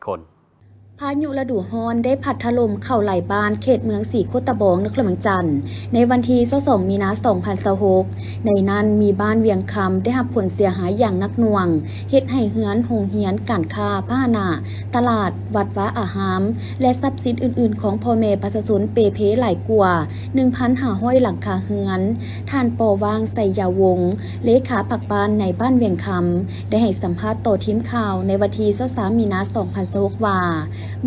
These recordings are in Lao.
ຄົນ. ພາຍຸລະດູຮ້ອນໄດ້ພັດຖະຫຼົ່ມເຂົ້າຫຼາຍບ້ານເຂດເມືອງສີໂຄດຕະບອງ ນະຄອນຫຼວງວຽງຈັນ ໃນວັນທີຊາວສອງ ມີນາ ສອງພັນຊາວຫົກ. ໃນນັ້ນມີບ້ານວຽງຄຳໄດ້ຮັບຜົນເສຍຫາຍຢ່າງໜັກໜ່ວງ, ເຮັດໃຫ້ເຮືອນ, ໂຮງຮຽນ, ການຄ້າ, ພາຫະນະ, ຕະຫຼາດ, ວັດວາອາຮາມ ແລະ ຊັບສິນອື່ນໆຂອງພໍ່ແມ່ປະຊາຊົນເປ່ເພຫຼາຍກວ່າ ໜຶ່ງພັນຫ້າຮ້ອຍຫຼັງຄາເຮືອນ. ທ່ານ ປໍຫວ່າງ ໄຊຍາວົງ ເລຂາພັກບ້ານໃນບ້ານວຽງຄຳ ໄດ້ໃຫ້ສຳພາດຕໍ່ທີມຂ່າວໃນວັນທີຊາວສາມ ມີນາ ສອງພັນຊາວຫົກ ວ່າ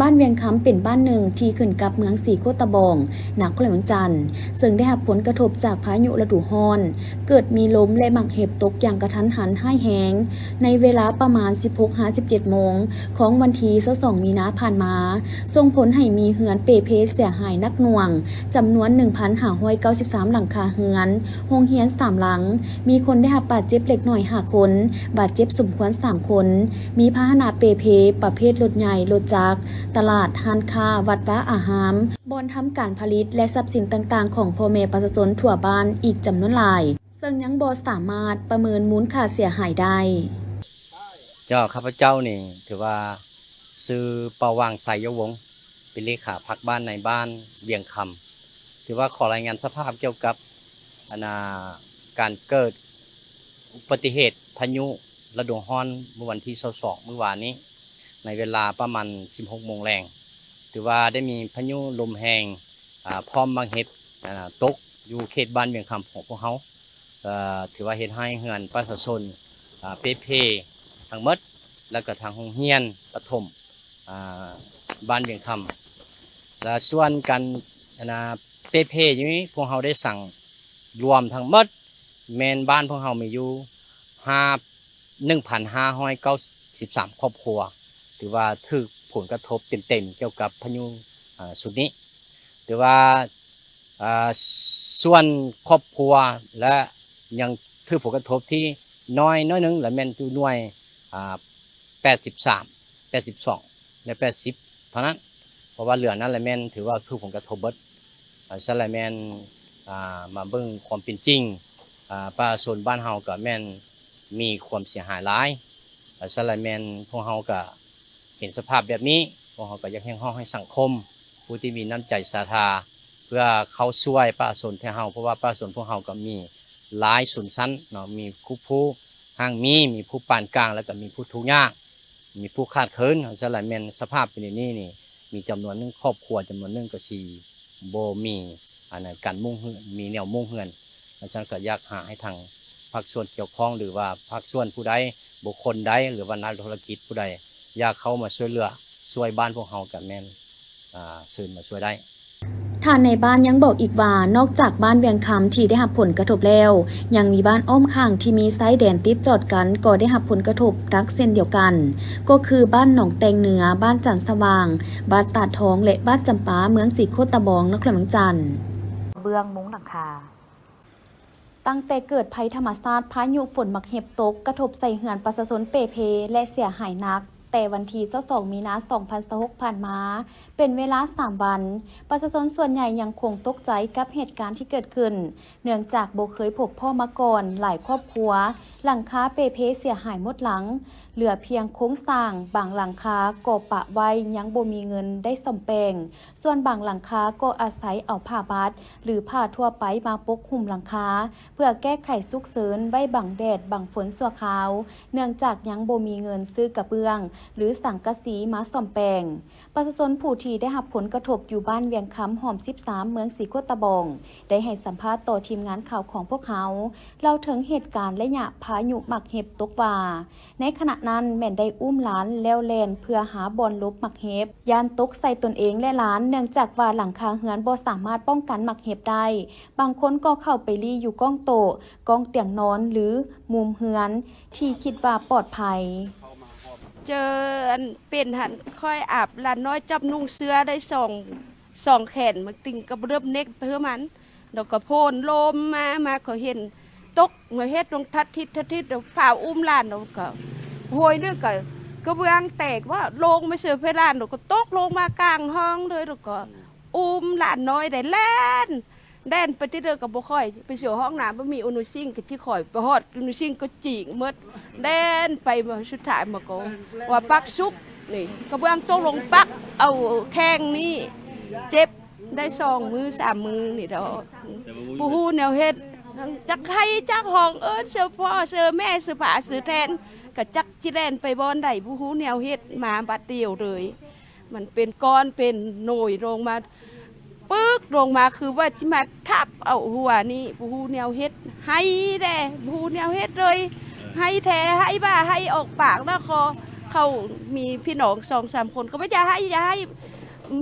ບ້ານວຽງຄຳເປັນບ້ານໜຶ່ງທີ່ຂຶ້ນກັບເມືອງສີໂຄດຕະບອງ ນະຄອນຫຼວງວຽງຈັນ ເຊິ່ງໄດ້ຮັບຜົນກະທົບຈາກພາຍຸລະດູຮ້ອນ, ເກີດມີລົມ ແລະ ໝາກເຫັບຕົກຢ່າງກະທັນຫັນຮ້າຍແຮງ ໃນເວລາປະມານ ສິບຫົກ ຫາ ສິບເຈັດໂມງ ຂອງວັນທີຊາວສອງ ມີນາ ຜ່ານມາ, ສົ່ງຜົນໃຫ້ມີເຮືອນເປ່ເພເສຍຫາຍໜັກໜ່ວງ ຈຳນວນ ໜຶ່ງພັນຫ້າຮ້ອຍເກົ້າສິບສາມຫຼັງຄາເຮືອນ, ໂຮງຮຽນສາມຫຼັງ, ມີຄົນໄດ້ຮັບບາດເຈັບເລັກນ້ອຍຫ້າຄົນ, ບາດເຈັບສົມຄວນສາມຄົນ, ມີພາຫະນະເປ່ເພປະເພດລົດໃຫຍ່, ລົດຈັກ, ຕະຫຼາດ, ຮ້ານຄ້າ, ວັດວາອາຮາມ, ບ່ອນທຳການຜະລິດ ແລະ ຊັບສິນຕ່າງໆຂອງພໍ່ແມ່ປະຊາຊົນທົ່ວບ້ານອີກຈຳນວນຫຼາຍ, ເຊິ່ງຍັງບໍ່ສາມາດປະເມີນມູນຄ່າເສຍຫາຍໄດ້. ເຈົ້າ ຂ້າພະເຈົ້ານີ້ຖືວ່າຊື່ ປາຫວ່າງ ໄຊຍະວົງ ເປັນເລຂາພັກບ້ານໃນບ້ານວຽງຄຳ. ຖືວ່າຂໍລາຍງານສະພາບກ່ຽວກັບ ອັນນ່າ ການເກີດອຸບັດຕິເຫດພາຍຸລະດູຮ້ອນເມື່ອວັນທີຊາວສອງ ມື້ວານນີ້ ໃນເວລາປະມານ ສິບຫົກໂມງແລງ. ຖືວ່າໄດ້ມີພາຍຸລົມແຮງ ອາ ພ້ອມໝາກເຫັບ ອາ ຕົກຢູ່ເຂດບ້ານວຽງຄຳຂອງພວກເຮົາ. ເອີ ຖືວ່າເຮັດໃຫ້ເຮືອນປະຊາຊົນ ອາ ເປ່ເພທັງໝົດ ແລ້ວກໍທາງໂຮງຮຽນປະຖົມ ອາ ບ້ານວຽງຄຳ ແລະ ສ່ວນການ ອັນນ່າ ເປ່ເພຢູ່ນີ້ ພວກເຮົາໄດ້ສັງລວມທັງໝົດ ແມ່ນບ້ານພວກເຮົາມີຢູ່ຫ້າ ໜຶ່ງພັນຫ້າຮ້ອຍເກົ້າສິບສາມຄອບຄົວ ຖືວ່າຖືກຜົນກະທົບເຕັມໆກ່ຽວກັບພາຍຸ ອາ ຊຸດນີ້. ຖືວ່າ ອາ ສ່ວນຄອບຄົວ ແລະ ຍັງຖືກຜົນກະທົບທີ່ນ້ອຍໜ້ອຍໜຶ່ງ ລະແມ່ນຢູ່ໜ່ວຍ ອາ ແປດສິບສາມ ແປດສິບສອງ ແລະ ແປດສິບເທົ່ານັ້ນ ເພາະວ່າເຫຼືອນັ້ນລະແມ່ນຖືວ່າຖືກຜົນກະທົບເບິດ. ອາ ຊັ້ນລະແມ່ນ ອາ ມາເບິ່ງຄວາມເປັນຈິງ ອາ ປະຊາຊົນບ້ານເຮົາກໍແມ່ນມີຄວາມເສຍຫາຍຫຼາຍ. ອາ ຊັ້ນລະແມ່ນພວກເຮົາກໍເຫັນສະພາບແບບນີ້ ພວກເຮົາກໍຢາກຮຽກຮ້ອງໃຫ້ສັງຄົມ ຜູ້ທີ່ມີນ້ຳໃຈສະຫະທາ ເພື່ອເຂົ້າຊ່ວຍປະຊາຊົນແທ້ເຮົາ ເພາະວ່າປະຊາຊົນພວກເຮົາກໍມີຫຼາຍຊົນຊັ້ນເນາະ ມີຜູ້ ຜູ້ຮັ່ງມີ ມີຜູ້ປານກາງ ແລ້ວກໍມີຜູ້ທຸກຍາກ ມີຜູ້ຂາດເຂີນ. ສະນັ້ນແມ່ນສະພາບເປັນແນວນີ້ນີ້ ມີຈຳນວນໜຶ່ງຄອບຄົວ ຈຳນວນໜຶ່ງກໍຊິບໍ່ມີ ອັນນັ້ນ ການມຸງເຮືອນ ມີແນວມຸງເຮືອນ. ສະນັ້ນກໍຢາກຫາໃຫ້ທາງພາກສ່ວນກ່ຽວຂ້ອງ ຫຼືວ່າພາກສ່ວນຜູ້ໃດ ບຸກຄົນໃດ ຫຼືວ່ານັກທຸລະກິດຜູ້ໃດ ຢາກເຂົ້າມາຊ່ວຍເຫຼືອ ຊ່ວຍບ້ານພວກເຮົາກໍແມ່ນ ອາ ເຊີນມາຊ່ວຍໄດ້. ທ່ານນາຍບ້ານຍັງບອກອີກວ່າ ນອກຈາກບ້ານວຽງຄຳທີ່ໄດ້ຮັບຜົນກະທົບແລ້ວ ຍັງມີບ້ານອ້ອມຂ້າງທີ່ມີຊາຍແດນຕິດຈອດກັນກໍໄດ້ຮັບຜົນກະທົບໜັກເຊັ່ນດຽວກັນ ກໍຄືບ້ານໜອງແຕ່ງເໜືອ, ບ້ານຈັນສະຫວ່າງ, ບ້ານຕາດທອງ ແລະ ບ້ານຈຳປາ ເມືອງສີໂຄດຕະບອງ ນະຄອນຫຼວງວຽງຈັນ. ເບື້ອງມຸງຫຼັງຄາ. ຕັ້ງແຕ່ເກີດໄພທຳມະຊາດ ພາຍຸຝົນໝາກເຫັບຕົກ ກະທົບໃສ່ເຮືອນປະຊາຊົນເປ່ເພ ແລະ ເສຍຫາຍໜັກ ແຕ່ວັນທີຊາວສອງ ມີນາ ສອງພັນຊາວຫົກ ຜ່ານມາ ເປັນເວລາສາມວັນ, ປະຊາຊົນສ່ວນໃຫຍ່ຍັງຄົງຕົກໃຈກັບເຫດການທີ່ເກີດຂຶ້ນ, ເນື່ອງຈາກບໍ່ເຄີຍພົບພໍ້ມາກ່ອນ. ຫຼາຍຄອບຄົວ ຫຼັງຄາເປ່ເພເສຍຫາຍໝົດຫຼັງ, ເຫຼືອພຽງໂຄງສ້າງ, ບາງຫຼັງຄາກໍປະໄວ້ ຍັງບໍ່ມີເງິນໄດ້ສ້ອມແປງ, ສ່ວນບາງຫຼັງຄາກໍອາໄສເອົາຜ້າບັດ ຫຼື ຜ້າທົ່ວໄປມາປົກຫຸ້ມຫຼັງຄາ ເພື່ອແກ້ໄຂສຸກເສີນໄວ້ບັງແດດບັງຝົນຊົ່ວຄາວ, ເນື່ອງຈາກຍັງບໍ່ມີເງິນຊື້ກະເບື້ອງ ຫຼື ສັງກະສີມາສ້ອມແປງ. ປະຊາຊົນຜູ້ທີ່ໄດ້ຮັບຜົນກະທົບຢູ່ບ້ານວຽງຄຳ ຫ້ອມສິບສາມ ເມືອງສີໂຄດຕະບອງ ໄດ້ໃຫ້ສຳພາດຕໍ່ທີມງານຂ່າວຂອງພວກເຮົາ ເລົ່າເຖິງເຫດການໄລຍະພາຍຸໝາກເຫັບຕົກວ່າ ໃນຂະນະນັ້ນແມ່ນໄດ້ອຸ້ມຫຼານແລ້ວແລ່ນເພື່ອຫາບ່ອນຫຼົບໝາກເຫັບ, ຢ້ານຕົກໃສ່ຕົນເອງ ແລະ ຫຼານ, ເນື່ອງຈາກວ່າຫຼັງຄາເຮືອນບໍ່ສາມາດປ້ອງກັນໝາກເຫັບໄດ້. ບາງຄົນກໍເຂົ້າໄປລີ້ຢູ່ກ້ອງໂຕະ, ກ້ອງຕຽງນອນ ຫຼື ມຸມເຮືອນທີ່ຄິດວ່າປອດໄພ. ເຈີອັນເປັນຫັ້ນ ຂ້ອຍອາບຫຼານນ້ອຍຈັບນຸ່ງເສື້ອໄດ້ສອງ ສອງແຂນ ມັນຕິງກັບເລິບເນັກເພື່ອມັນ ແລ້ວກໍໂພນລົມມາ ມາກໍເຫັນຕົກ ມາເຮັດລົງທັດທິດ ທັດທິດ ແລ້ວຟ້າວອຸ້ມຫຼານ ແລ້ວກໍໂຫຍໜຶ່ງກໍກະເບື້ອງແຕກວ່າ ລົງມາເສີເພດານ ແລ້ວກໍຕົກລົງມາກາງຫ້ອງເລີຍ ແລ້ວກໍອຸ້ມຫຼານນ້ອຍໄດ້ ແລ່ນ ແລ່ນໄປຕິດເດີ ກໍບໍ່ຄ່ອຍໄປສວຍຫ້ອງນ້ຳ ບໍ່ມີອຸນຸຊິງ ກໍຊິຄ່ອຍໄປຮອດອຸນຸຊິງ ກໍຈີກໝົດ ແລ່ນໄປ ສຸດທ້າຍມາກໍວ່າປັກສຸກ ນີ້ກະເບື້ອງຕົກລົງປັກເອົາແຂ້ງນີ້ ເຈັບໄດ້ສອງມື້ສາມມື້ນີ້ດອກ. ບໍ່ຮູ້ແນວເຮັດ ຈັກໄຫ້ຈັກຮ້ອງເອີ້ນເຊີພໍ່ເຊີແມ່ເຊີປ້າເຊີແຕນ ກະຈັກຊິແລ່ນໄປບ່ອນໃດ ບໍ່ຮູ້ແນວເຮັດ ມາບາດດຽວເລີຍ. ມັນເປັນກ້ອນເປັນໂນຍລົງມາ ປຶກລົງມາຄືວ່າຊິມາທັບເອົາຫົວນີ້ ບໍ່ຮູ້ແນວເຮັດ ໄຫ້ແດ່ ບໍ່ຮູ້ແນວເຮັດເລີຍ ໄຫ້ແທ້ ໄຫ້ບ້າ ໄຫ້ອອກປາກ ແລ້ວກໍເຂົາມີພີ່ນ້ອງສອງສາມຄົນ ກໍວ່າຢ່າໄຫ້ ຢ່າໄຫ້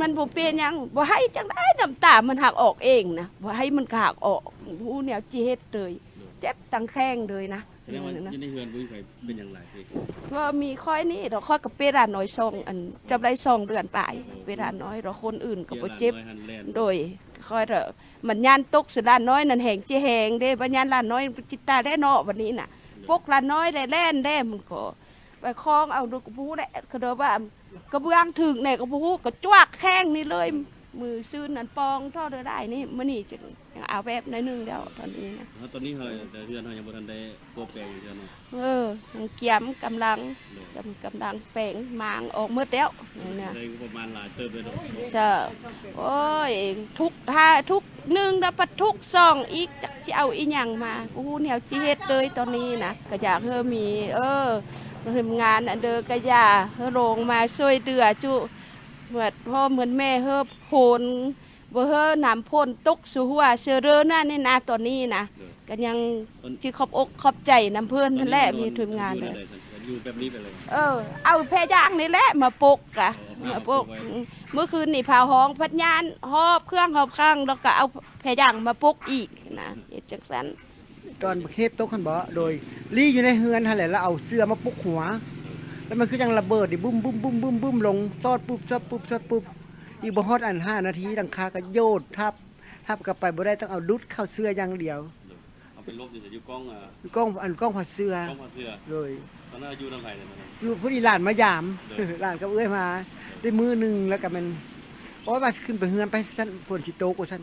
ມັນບໍ່ເປັນຫຍັງ ບໍ່ໄຫ້ຈັ່ງໃດ ນ້ຳຕາມັນຫາກອອກເອງນະ ບໍ່ໄຫ້ມັນກະຫາກອອກ ບໍ່ຮູ້ແນວຊິເຮັດເລີຍ ເຈັບຕັ້ງແຂ້ງເລີຍນະ. ແສດງວ່າຢູ່ໃນເຮືອນບໍ່ມີໃຜເປັນຫຍັງຫຼາຍຕິ? ບໍ່ມີຂ້ອຍນີ້ດອກ ຂ້ອຍກໍເປັນຫຼານນ້ອຍສອງ ອັນ ຈັບໄດ້ສອງເດືອນປາຍ ເປັນຫຼານນ້ອຍດອກ ຄົນອື່ນກໍບໍ່ເຈັບ. ໂດຍ ຂ້ອຍ ມັນຢ້ານຕົກໃສ່ຫຼານນ້ອຍນັ້ນແຮງ ຊິແຮງເດ້ ບັດຢ້ານຫຼານນ້ອຍຊິຕາຍແລ້ວເນາະ ບັດນີ້ນະ ປົກຫຼານນ້ອຍແລ້ວແລ່ນແລ້ວ ມັນກໍໄປຄອງເອົາ ກະບໍ່ຮູ້ແຫຼະ ເຂົາເອີ້ນວ່າ ກະເບື້ອງຖືກແດ່ກໍບໍ່ຮູ້ ກະຈວກແຂ້ງນີ້ເລີຍ. ມື້ຊືນນັ້ນປ່ອງທໍ່ເດີໄດ້ນີ້ ມື້ນີ້ຈັ່ງເອົາແບບໜ້ອຍໜຶ່ງແລ້ວຕອນນີ້ນະ. ເຮົາຕອນນີ້ເຮົາ ແຕ່ເຮືອນເຮົາຍັງບໍ່ທັນໄດ້ປົວແປງຫຍັງເທື່ອເນາະ. ເອີ ຍັງກຽມກຳລັງ ໂດຍ ກຳ ກຳລັງແປງໝາງອອກໝົດແລ້ວນີ້ນະ. ໄດ້ງົບປະມານຫຼາຍເຕີບເລີຍເນາະ. ເຈົ້າ ໂອ້ຍ ທຸກທ່າ ທຸກໜຶ່ງ ແລ້ວພັດທຸກສອງອີກ ຈັກຊິເອົາອີ່ຫຍັງມາ ບໍ່ຮູ້ແນວຊິເຮັດເລີຍຕອນນີ້ນະ. ກະຢາກເຮີມີ ເອີ ທີມງານອັນເດີ ກະຢາກເຮີລົງມາຊ່ວຍເຫຼືອຈຸ ເໝືອນພໍ່ເໝືອນແມ່ເຮີຝົນ ບໍ່ເຮີນ້ຳຝົນຕົກສູ່ຫົວເຊີເດີນັ້ນນີ້ນະ ຕອນນີ້ນະ ໂດຍ ກະຍັງຊິຂອບອົກຂອບໃຈນຳເພິ່ນຫັ້ນແຫຼະ ມີທີມງານເດີ. ຢູ່ແບບນີ້ໄປເລີຍ ເອີ ເອົາແພຢາງນີ້ແຫຼະມາປົກກະ ເອີ ມາປົກ ມາປົກໄວ້ ອືມ ມື້ຄືນນີ້ພາຫ້ອງພັດຍານ ຫອບເຄື່ອງຫອບຄັງ ແລ້ວກະເອົາແພຢາງມາປົກອີກນະ ເຮັດຈັ່ງຊັ້ນ. ຕອນເຫັບຕົກຫັ້ນບໍ? ໂດຍ ລີ້ຢູ່ໃນເຮືອນຫັ້ນແຫຼະ ລະເອົາເສື່ອມາປຸກຫົວ ລະມັນຄືຈັ່ງລະເບີດນີ້ ບຶ້ມໆໆໆ ລົງ ຊອດປຸບ ຊອດປຸບ ຊອດປຸບ ອີກບໍ່ຮອດອັນຫ້ານາທີ ຫຼັງຄາກະໂຍດທັບ ທັບກະໄປບໍ່ໄດ້ ຕ້ອງເອົາດຸດເຂົ້າເສື່ອຢ່າງດຽວ. ເອົາໄປຫຼົບຢູ່ໃສ? ຢູ່ກ້ອງ ຢູ່ກ້ອງ ອັນກ້ອງຜ້າເສື່ອ ກ້ອງຜ້າເສື່ອ ໂດຍ. ຕອນນັ້ນຢູ່ນຳໃຜ? ຢູ່ພໍດີຫຼານມາຢາມ ໂດຍ ຫຼານກັບເອື້ອຍມາ ໂດຍ ໄດ້ມື້ໜຶ່ງ ລະກະແມ່ນ ໂອ້ຍ ວ່າຂຶ້ນໄປເຮືອນໄປຊັ້ນ ຝົນຊິຕົກວ່າຊັ້ນ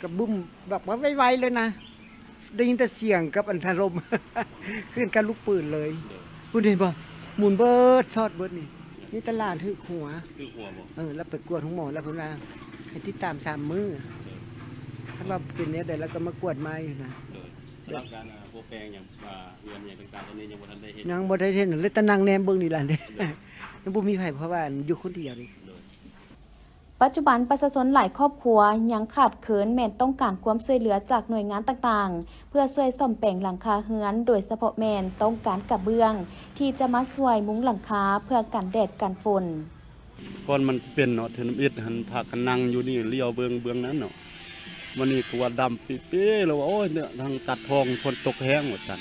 ກະບຶ້ມແບບວ່າໄວໆເລີຍນະ ໄດ້ຍິນແຕ່ສຽງກັບອັນທະລົມ ຄືກັບລູກປືນເລີຍ. ໂດຍ ພຸ້ນເຫັນບໍ່? ໝູນເບິດ ຊອດເບິດນີ້ ມີແຕ່ຫຼານຖືກຫົວ. ຖືກຫົວບໍ່? ເອີ ລະໄປກວດໂຮງໝໍແລ້ວ ເພິ່ນວ່າໃຫ້ຕິດຕາມສາມມື້. ໂດຍ ຄັນວ່າເປັນແນວໃດລະກະມາກວດໃໝ່ນະ. ໂດຍ ສຳລັບການ ອາ ປົວແປງຫຍັງ ອາ ເຮືອນຫຍັງຕ່າງໆ ຕອນນີ້ຍັງບໍ່ທັນໄດ້ເຮັດ? ຍັງບໍ່ໄດ້ເຮັດ ເລີຍຕານັ່ງແນມເບິ່ງນີ້ລະ. ໂດຍ ຍັງບໍ່ມີໃຜ ເພາະວ່າຢູ່ຄົນດຽວນີ້. ໂດຍ ປັດຈຸບັນປະຊາຊົນຫຼາຍຄອບຄົວຍັງຂາດເຂີນແມ່ນຕ້ອງການຄວາມຊ່ວຍເຫຼືອຈາກໜ່ວຍງານຕ່າງໆ ເພື່ອຊ່ວຍສ້ອມແປງຫຼັງຄາເຮືອນ ໂດຍສະເພາະແມ່ນຕ້ອງການກະເບື້ອງທີ່ຈະມາຊ່ວຍມຸງຫຼັງຄາເພື່ອກັນແດດກັນຝົນ. ກ່ອນມັນເປັນເນາະ ເທື່ອທຳອິດຫັ້ນພາກັນນັ່ງຢູ່ນີ້ຫຼຽວເບິ່ງເບື້ອງນັ້ນເນາະ ມື້ນີ້ກະວ່າດຳປິເປ້ແລ້ວວ່າ ໂອ້ຍ ທາງຕັດທອງຝົນຕົກແຮງວ່າຊັ້ນ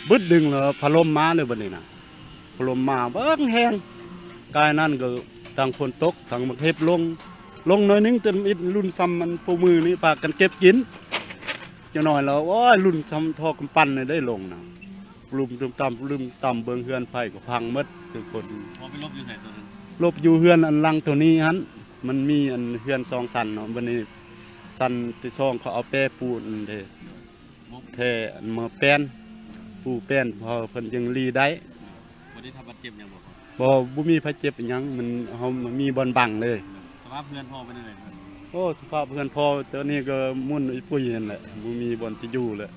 ບຶດດຶງແລ້ວ ພະລົມມາເລີຍບັດນີ້ນະ. ພະລົມມາເບິ່ງແຮງ ກາຍນັ້ນກະທັງຝົນຕົກ ທັງໝາກເຫັບລົງ ລົງໜ້ອຍໜຶ່ງ ເຕັມອິດລຸ້ນຊ່ຳອັນຜູ້ມືນີ້ພາກັນເກັບກິນ ຈັກໜ້ອຍແລ້ວ ໂອ້ຍ ລຸ້ນຊ່ຳທໍ່ກຳປັ່ນນີ້ໄດ້ລົງນະ ປະລຶ້ມຕຶ້ມຕ່ຳ ປະລຶ້ມຕ່ຳ ເບິ່ງເຮືອນໄຜກະພັງໝົດສູ່ຄົນ. ເຮົາໄປຫຼົບຢູ່ໃສຕອນນັ້ນ? ຫຼົບຢູ່ເຮືອນອັນຫຼັງໂຕນີ້ຫັ້ນ ມັນມີອັນເຮືອນສອງຊັ້ນເນາະ ບັດນີ້ຊັ້ນທີສອງເຂົາເອົາແປປູນເດ້ ແຜ່ມາແປ້ນ ປູແປ້ນ ພໍເພິ່ນຈຶ່ງລີ້ໄດ້. ບໍ່ໄດ້ຮັບບາດເຈັບຫຍັງບໍ່? ບໍ່ ບໍ່ມີໃຜເຈັບຫຍັງ ມັນ ເຮົາ ມັນມີບ່ອນບັງເລີຍ. ສະພາບເຮືອນພໍ່ເປັນຈັ່ງໃດ? ໂອ້ ສະພາບເຮືອນພໍ່ຕອນນີ້ກະໝຸ່ນອີ່ປຸ້ຍຫັ້ນແຫຼະ ບໍ່ມີບ່ອນຈະຢູ່ແລ້ວ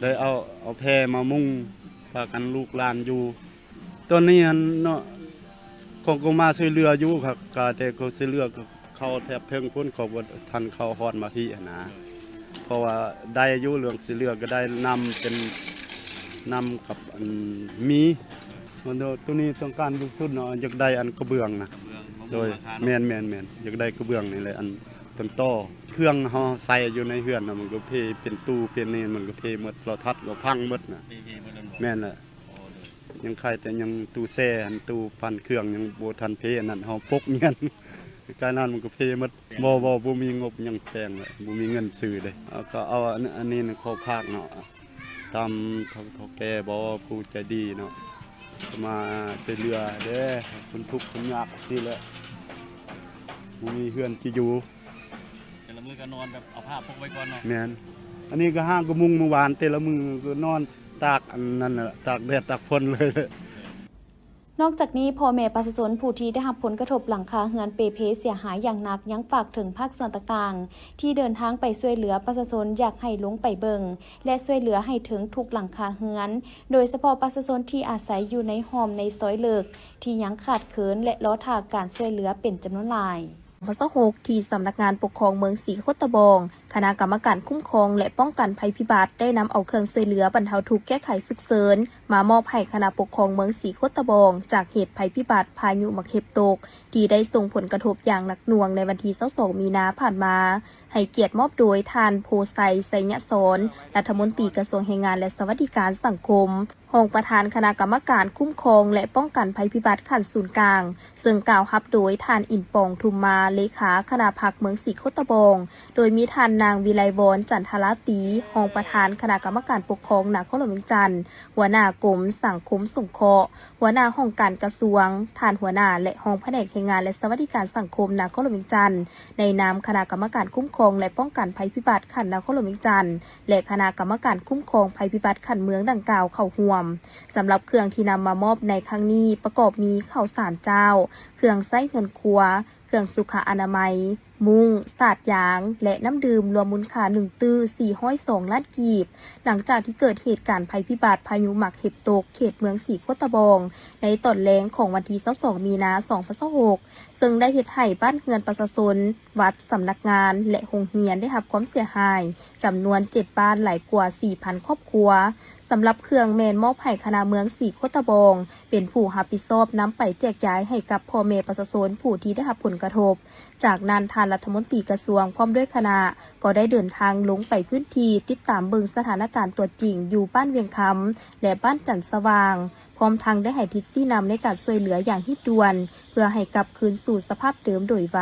ໄດ້ເອົາ ເອົາແຜ່ມາມຸງ ພາກັນລູກຫຼານຢູ່. ຕອນນີ້ຫັ້ນເນາະ ເຂົາກະມາຊ່ວຍເຫຼືອຢູ່ ກະແຕ່ເຂົາຊ່ວຍເຫຼືອ ເຂົ້າແຖບເທິງພຸ້ນ ເຂົາບໍ່ທັນເຂົ້າຮອດມາພີ້ຫັ້ນນະ ເພາະວ່າໄດ້ຢູ່ ເລື່ອງຊິເຫຼືອກະໄດ້ ນ້ຳເປັນ ນ້ຳກັບອັນມີ ໂຕນີ້ຕ້ອງການທີ່ສຸດເນາະ ຢາກໄດ້ອັນກະເບື້ອງນະ. ກະເບື້ອງ ໂດຍ ແມ່ນໆໆ ຢາກໄດ້ກະເບື້ອງນີ້ແຫຼະ ອັນຕົ້ນຕໍ ເຄື່ອງເຮົາໃສ່ຢູ່ໃນເຮືອນນະ ມັນກະເພ ເປັນຕູ້ເປັນນີ້ ມັນກະເພໝົດ ໂທລະທັດກະພັງໝົດນະ. ເພ ເພໝົດແລ້ວບໍ່? ແມ່ນແຫຼະ. ອໍ ໂດຍ ຍັງຂາຍແຕ່ຍັງຕູ້ແຊ່ຫັ້ນ ຕູ້ປັ່ນເຄື່ອງຍັງບໍ່ທັນເພ ອັນນັ້ນເຮົາປົກມຽນ ກາຍນັ້ນມັນກະເພໝົດ. ບໍ່ ບໍ່ ບໍ່ມີງົບຫຍັງແປງເລີຍ ບໍ່ມີເງິນຊື້ເດ້. ເອົາ ກະເອົາອັນ ອັນນີ້ຂໍຝາກເນາະ ຕາມເຖົ້າ ເຖົ້າແກ່ບໍ ຜູ້ໃຈດີເນາະ ມາຊ່ວຍເຫຼືອເດ້ ຄົນທຸກຄົນຍາກຊີ້ແຫຼະ ບໍ່ມີເຮືອນຊິຢູ່. ແຕ່ລະມື້ກະນອນແບບເອົາຜ້າປົກໄວ້ກ່ອນເນາະ. ແມ່ນ ອັນນີ້ກະຫາກະມຸງມື້ວານ ແຕ່ລະມື້ກະນອນຕາກອັນນັ້ນແຫຼະ ຕາກແດດຕາກຝົນເລີຍ. ນອກຈາກນີ້, ພໍ່ແມ່ປະຊາຊົນຜູ້ທີ່ໄດ້ຮັບຜົນກະທົບຫຼັງຄາເຮືອນເປ່ເພເສຍຫາຍຢ່າງໜັກ ຍັງຝາກເຖິງພາກສ່ວນຕ່າງໆ ທີ່ເດີນທາງໄປຊ່ວຍເຫຼືອປະຊາຊົນ ຢາກໃຫ້ລົງໄປເບິ່ງ ແລະ ຊ່ວຍເຫຼືອໃຫ້ເຖິງທຸກຫຼັງຄາເຮືອນ, ໂດຍສະເພາະປະຊາຊົນທີ່ອາໄສຢູ່ໃນຮ່ອມໃນຊອຍເລິກ ທີ່ຍັງຂາດເຂີນ ແລະ ລໍຖ້າການຊ່ວຍເຫຼືອເປັນຈຳນວນຫຼາຍ. ສອງພັນຊາວຫົກ ທີ່ສຳນັກງານປົກຄອງເມືອງສີໂຄດຕະບອງ, ຄະນະກຳມະການຄຸ້ມຄອງ ແລະ ປ້ອງກັນໄພພິບັດ ໄດ້ນຳເອົາເຄື່ອງຊ່ວຍເຫຼືອບັນເທົາທຸກແກ້ໄຂສຸກເສີນ ມາມອບໃຫ້ຄະນະປົກຄອງເມືອງສີໂຄດຕະບອງ ຈາກເຫດໄພພິບັດພາຍຸໝາກເຫັບຕົກ ທີ່ໄດ້ສົ່ງຜົນກະທົບຢ່າງໜັກໜ່ວງໃນວັນທີຊາວສອງ ມີນາຜ່ານມາ, ໃຫ້ກຽດມອບໂດຍທ່ານ ໂພໄຊ ໄຊຍະສອນ ລັດຖະມົນຕີກະຊວງແຮງງານ ແລະ ສະຫວັດດີການສັງຄົມ, ຮອງປະທານຄະນະກຳມະການຄຸ້ມຄອງ ແລະ ປ້ອງກັນໄພພິບັດຂັ້ນສູນກາງ, ເຊິ່ງກ່າວຮັບໂດຍທ່ານ ອິນປອງ ທຸມມາ ເລຂາຄະນະພັກເມືອງສີໂຄດຕະບອງ, ໂດຍມີທ່ານນາງ ວິໄລວອນ ຈັນທະລາຕີ ຮອງປະທານຄະນະກຳມະການປົກຄອງນະຄອນຫຼວງວຽງຈັນ, ຫົວໜ້າກົມສັງຄົມສົງເຄາະ, ຫົວໜ້າຫ້ອງການກະຊວງ, ທ່ານຫົວໜ້າ ແລະ ຮອງພະແນກແຮງງານ ແລະ ສະຫວັດດີການສັງຄົມນະຄອນຫຼວງວຽງຈັນ, ໃນນາມຄະນະກຳມະການຄຸ້ມຄອງ ແລະ ປ້ອງກັນໄພພິບັດຂັ້ນນະຄອນຫຼວງວຽງຈັນ ແລະ ຄະນະກຳມະການຄຸ້ມຄອງໄພພິບັດຂັ້ນເມືອງດັ່ງກ່າວເຂົ້າຮ່ວມ. ສຳລັບເຄື່ອງທີ່ນຳມາມອບໃນຄັ້ງນີ້ ປະກອບມີເຂົ້າສານເຈົ້າ, ເຄື່ອງໃຊ້ເຮືອນຄົວ, ເຄື່ອງສຸຂະອະນາໄມ, ມຸ້ງ, ສາດຢາງ ແລະ ນ້ຳດື່ມ ລວມມູນຄ່າໜຶ່ງຕື້ສີ່ຮ້ອຍສອງລ້ານກີບ, ຫຼັງຈາກທີ່ເກີດເຫດການໄພພິບັດພາຍຸໝາກເຫັບຕົກເຂດເມືອງສີໂຄດຕະບອງ ໃນຕອນແລງຂອງວັນທີຊາວສອງ ມີນາ ສອງພັນຊາວຫົກ ເຊິ່ງໄດ້ເຮັດໃຫ້ບ້ານເຮືອນປະຊາຊົນ, ວັດ, ສຳນັກງານ ແລະ ໂຮງຮຽນໄດ້ຮັບຄວາມເສຍຫາຍ ຈຳນວນເຈັດບ້ານ ຫຼາຍກວ່າສີ່ພັນຄອບຄົວ. ສຳລັບເຄື່ອງແມ່ນມອບໃຫ້ຄະນະເມືອງສີໂຄດຕະບອງ ເປັນຜູ້ຮັບຜິດຊອບນຳໄປແຈກຢາຍໃຫ້ກັບພໍ່ແມ່ປະຊາຊົນຜູ້ທີ່ໄດ້ຮັບຜົນກະທົບ. ຈາກນັ້ນ, ທ່ານລັດຖະມົນຕີກະຊວງ ພ້ອມດ້ວຍຄະນະ ກໍໄດ້ເດີນທາງລົງໄປພື້ນທີ່ ຕິດຕາມເບິ່ງສະຖານະການຕົວຈິງຢູ່ບ້ານວຽງຄຳ ແລະ ບ້ານຈັນສະຫວ່າງ, ພ້ອມທັງໄດ້ໃຫ້ທິດຊີ້ນຳໃນການຊ່ວຍເຫຼືອຢ່າງຮີບດ່ວນ ເພື່ອໃຫ້ກັບຄືນສູ່ສະພາບເດີມໂດຍໄວ.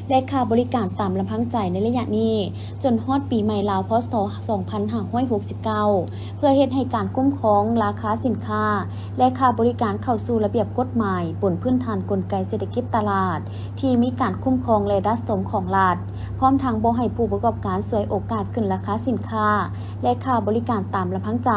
ແລະ ຄ່າບໍລິການຕາມລຳພັງໃຈໃນໄລຍະນີ້ ຈົນຮອດປີໃໝ່ລາວ ພ.ສ. ສອງພັນຫ້າຮ້ອຍຫົກສິບເກົ້າ ເພື່ອເຮັດໃຫ້ການຄຸ້ມຄອງລາຄາສິນຄ້າ ແລະ ຄ່າບໍລິການເຂົ້າສູ່ລະບຽບກົດໝາຍບົນພື້ນຖານກົນໄກເສດຖະກິດຕະຫຼາດ ທີ່ມີການຄຸ້ມຄອງ ແລະ ດັດສົມຂອງລັດ, ພ້ອມທັງບໍ່ໃຫ້ຜູ້ປະກອບການສວຍໂອກາດຂຶ້ນລາຄາສິນຄ້າ ແລະ ຄ່າບໍລິການຕາມລຳພັງໃຈ,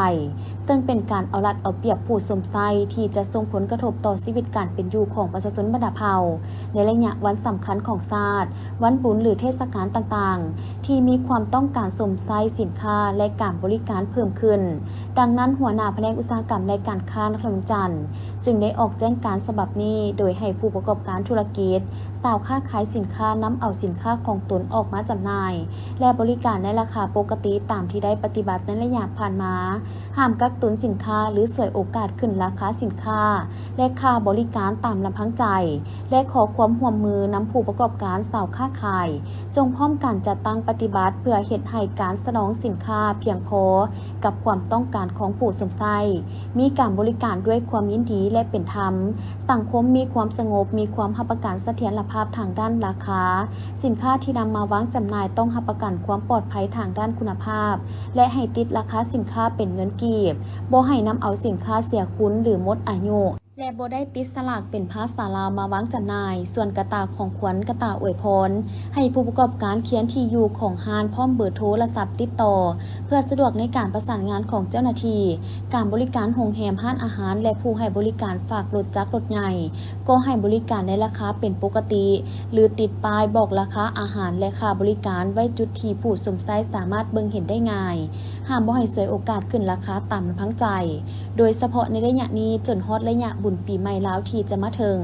ເຊິ່ງເປັນການເອົາລັດເອົາປຽບຜູ້ຊົມໃຊ້ທີ່ຈະສົ່ງຜົນກະທົບຕໍ່ຊີວິດການເປັນຢູ່ຂອງປະຊາຊົນບັນດາເຜົ່າ ໃນໄລຍະວັນສຳຄັນຂອງຊາດ, ວັນບຸນ ຫຼື ເທດສະການຕ່າງໆ ທີ່ມີຄວາມຕ້ອງການຊົມໃຊ້ສິນຄ້າ ແລະ ການບໍລິການເພີ່ມຂຶ້ນ. ດັ່ງນັ້ນ, ຫົວໜ້າພະແນກອຸດສາຫະກຳ ແລະ ການຄ້ານະຄອນຫຼວງວຽງຈັນ ຈຶ່ງໄດ້ອອກແຈ້ງການສະບັບນີ້ ໂດຍໃຫ້ຜູ້ປະກອບການທຸລະກິດ, ຊາວຄ້າຂາຍສິນຄ້ານຳເອົາສິນຄ້າຂອງຕົນອອກມາຈຳໜ່າຍ ແລະ ບໍລິການໃນລາຄາປົກກະຕິຕາມທີ່ໄດ້ປະຕິບັດໃນໄລຍະຜ່ານມາ, ຫ້າມກັກຕຸນສິນຄ້າ ຫຼື ສວຍໂອກາດຂຶ້ນລາຄາສິນຄ້າ ແລະ ຄ່າບໍລິການຕາມລຳພັງໃຈ ແລະ ຂໍຄວາມຮ່ວມມືນຳຜູ້ປະກອບການຊາວຄ້າຂາຍ ຈົ່ງພ້ອມກັນຈັດຕັ້ງປະຕິບັດ ເພື່ອເຮັດໃຫ້ການສະໜອງສິນຄ້າພຽງພໍກັບຄວາມຕ້ອງການຂອງຜູ້ຊົມໃຊ້, ມີການບໍລິການດ້ວຍຄວາມຍິນດີ ແລະ ເປັນທຳ, ສັງຄົມມີຄວາມສະຫງົບ, ມີຄວາມຮັບປະກັນສະຖຽນລະພາບທາງດ້ານລາຄາ, ສິນຄ້າທີ່ນຳມາວາງຈຳໜ່າຍຕ້ອງຮັບປະກັນຄວາມປອດໄພທາງດ້ານຄຸນນະພາບ ແລະ ໃຫ້ຕິດລາຄາສິນຄ້າເປັນເງິນກີບ, ບໍ່ໃຫ້ນຳເອົາສິນຄ້າເສຍຄຸນ ຫຼື ໝົດອາຍຸ ແລະ ບໍ່ໄດ້ຕິດສະຫຼາກເປັນພາສາລາວມາວາງຈຳໜ່າຍ. ສ່ວນກະຕ່າຂອງຂວັນ, ກະຕ່າອວຍພອນ, ໃຫ້ຜູ້ປະກອບການຂຽນທີ່ຢູ່ຂອງຮ້ານ ພ້ອມເບີໂທລະສັບຕິດຕໍ່ ເພື່ອສະດວກໃນການປະສານງານຂອງເຈົ້າໜ້າທີ່. ການບໍລິການໂຮງແຮມ, ຮ້ານອາຫານ ແລະ ຜູ້ໃຫ້ບໍລິການຝາກລົດຈັກລົດໃຫຍ່ ກໍໃຫ້ບໍລິການໃນລາຄາເປັນປົກກະຕິ ຫຼື ຕິດປ້າຍບອກລາຄາອາຫານ ແລະ ຄ່າບໍລິການໄວ້ຈຸດທີ່ຜູ້ຊົມໃຊ້ສາມາດເບິ່ງເຫັນໄດ້ງ່າຍ. ຫ້າມບໍ່ໃຫ້ສວຍໂອກາດຂຶ້ນລາຄາຕາມລຳພັງໃຈ, ໂດຍສະເພາະໃນໄລຍະນີ້ຈົນຮອດໄລຍະບຸນປີໃໝ່ລາວທີ່ຈະມາເຖິງ.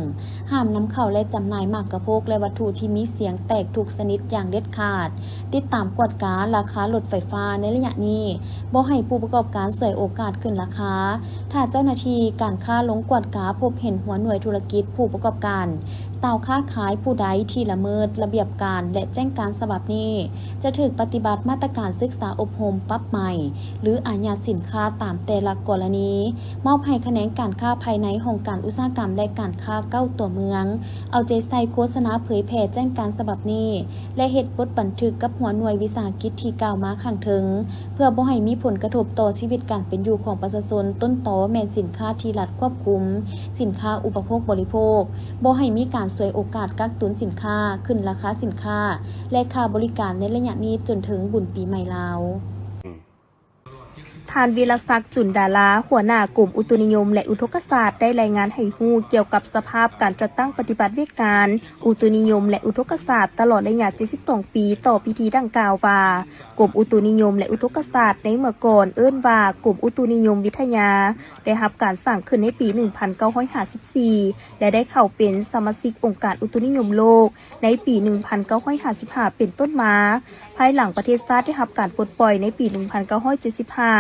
ຫ້າມນຳເຂົ້າ ແລະ ຈຳໜ່າຍໝາກກະໂພກ ແລະ ວັດຖຸທີ່ມີສຽງແຕກທຸກຊະນິດຢ່າງເດັດຂາດ. ຕິດຕາມກວດກາລາຄາລົດໄຟຟ້າໃນໄລຍະນີ້, ບໍ່ໃຫ້ຜູ້ປະກອບການສວຍໂອກາດຂຶ້ນລາຄາ. ຖ້າເຈົ້າໜ້າທີ່ການຄ້າລົງກວດກາພົບເຫັນຫົວໜ່ວຍທຸລະກິດ, ຜູ້ປະກອບການ, ຊາວຄ້າຂາຍຜູ້ໃດທີ່ລະເມີດລະບຽບການ ແລະ ແຈ້ງການສະບັບນີ້, ຈະຖືກປະຕິບັດມາດຕະການສຶກສາອົບຮົມ, ປັບໃໝ ຫຼື ອາຍັດສິນຄ້າຕາມແຕ່ລະກໍລະນີ, ມອບໃຫ້ຂະແໜງການຄ້າພາຍໃນຫ້ອງການອຸດສາຫະກຳ ແລະ ການຄ້າເກົ້າຕົວເມືອງ ເອົາໃຈໃສ່ໂຄສະນາເຜີຍແຜ່ແຈ້ງການສະບັບນີ້ ແລະ ເຮັດບົດບັນທຶກກັບຫົວໜ່ວຍວິສາຫະກິດທີ່ກ່າວມາຂ້າງເທິງ ເພື່ອບໍ່ໃຫ້ມີຜົນກະທົບຕໍ່ຊີວິດການເປັນຢູ່ຂອງປະຊາຊົນ. ຕົ້ນຕໍແມ່ນສິນຄ້າທີ່ລັດຄວບຄຸມ, ສິນຄ້າອຸປະໂພກບໍລິໂພກ, ບໍ່ໃຫ້ມີການສວຍໂອກາດກັກຕຸນສິນຄ້າ, ຂຶ້ນລາຄາສິນຄ້າ ແລະ ຄ່າບໍລິການໃນໄລຍະນີ້ຈົນເຖິງບຸນປີໃໝ່ລາວ. ທ່ານ ວິລະສັກ ຈຸນດາລາ ຫົວໜ້າກົມອຸຕຸນິຍົມ ແລະ ອຸທົກກະສາດ ໄດ້ລາຍງານໃຫ້ຮູ້ກ່ຽວກັບສະພາບການຈັດຕັ້ງປະຕິບັດວຽກງານອຸຕຸນິຍົມ ແລະ ອຸທົກກະສາດ ຕະຫຼອດໄລຍະເຈັດສິບສອງປີ ຕໍ່ພິທີດັ່ງກ່າວວ່າ ກົມອຸຕຸນິຍົມ ແລະ ອຸທົກກະສາດ ໃນເມື່ອກ່ອນເອີ້ນວ່າກົມອຸຕຸນິຍົມວິທະຍາ ໄດ້ຮັບການສ້າງຂຶ້ນໃນປີໜຶ່ງພັນເກົ້າຮ້ອຍຫ້າສິບສີ່ ແລະ ໄດ້ເຂົ້າເປັນສະມາຊິກອົງການອຸຕຸນິຍົມໂລກ ໃນປີໜຶ່ງພັນເກົ້າຮ້ອຍຫ້າສິບຫ້າເປັນຕົ້ນມາ, ພາຍຫຼັງປະເທດຊາດໄດ້ຮັບການປົດປ່ອຍໃນປີໜຶ່ງພັນເກົ້າຮ້ອຍເຈັດສິບຫ້າ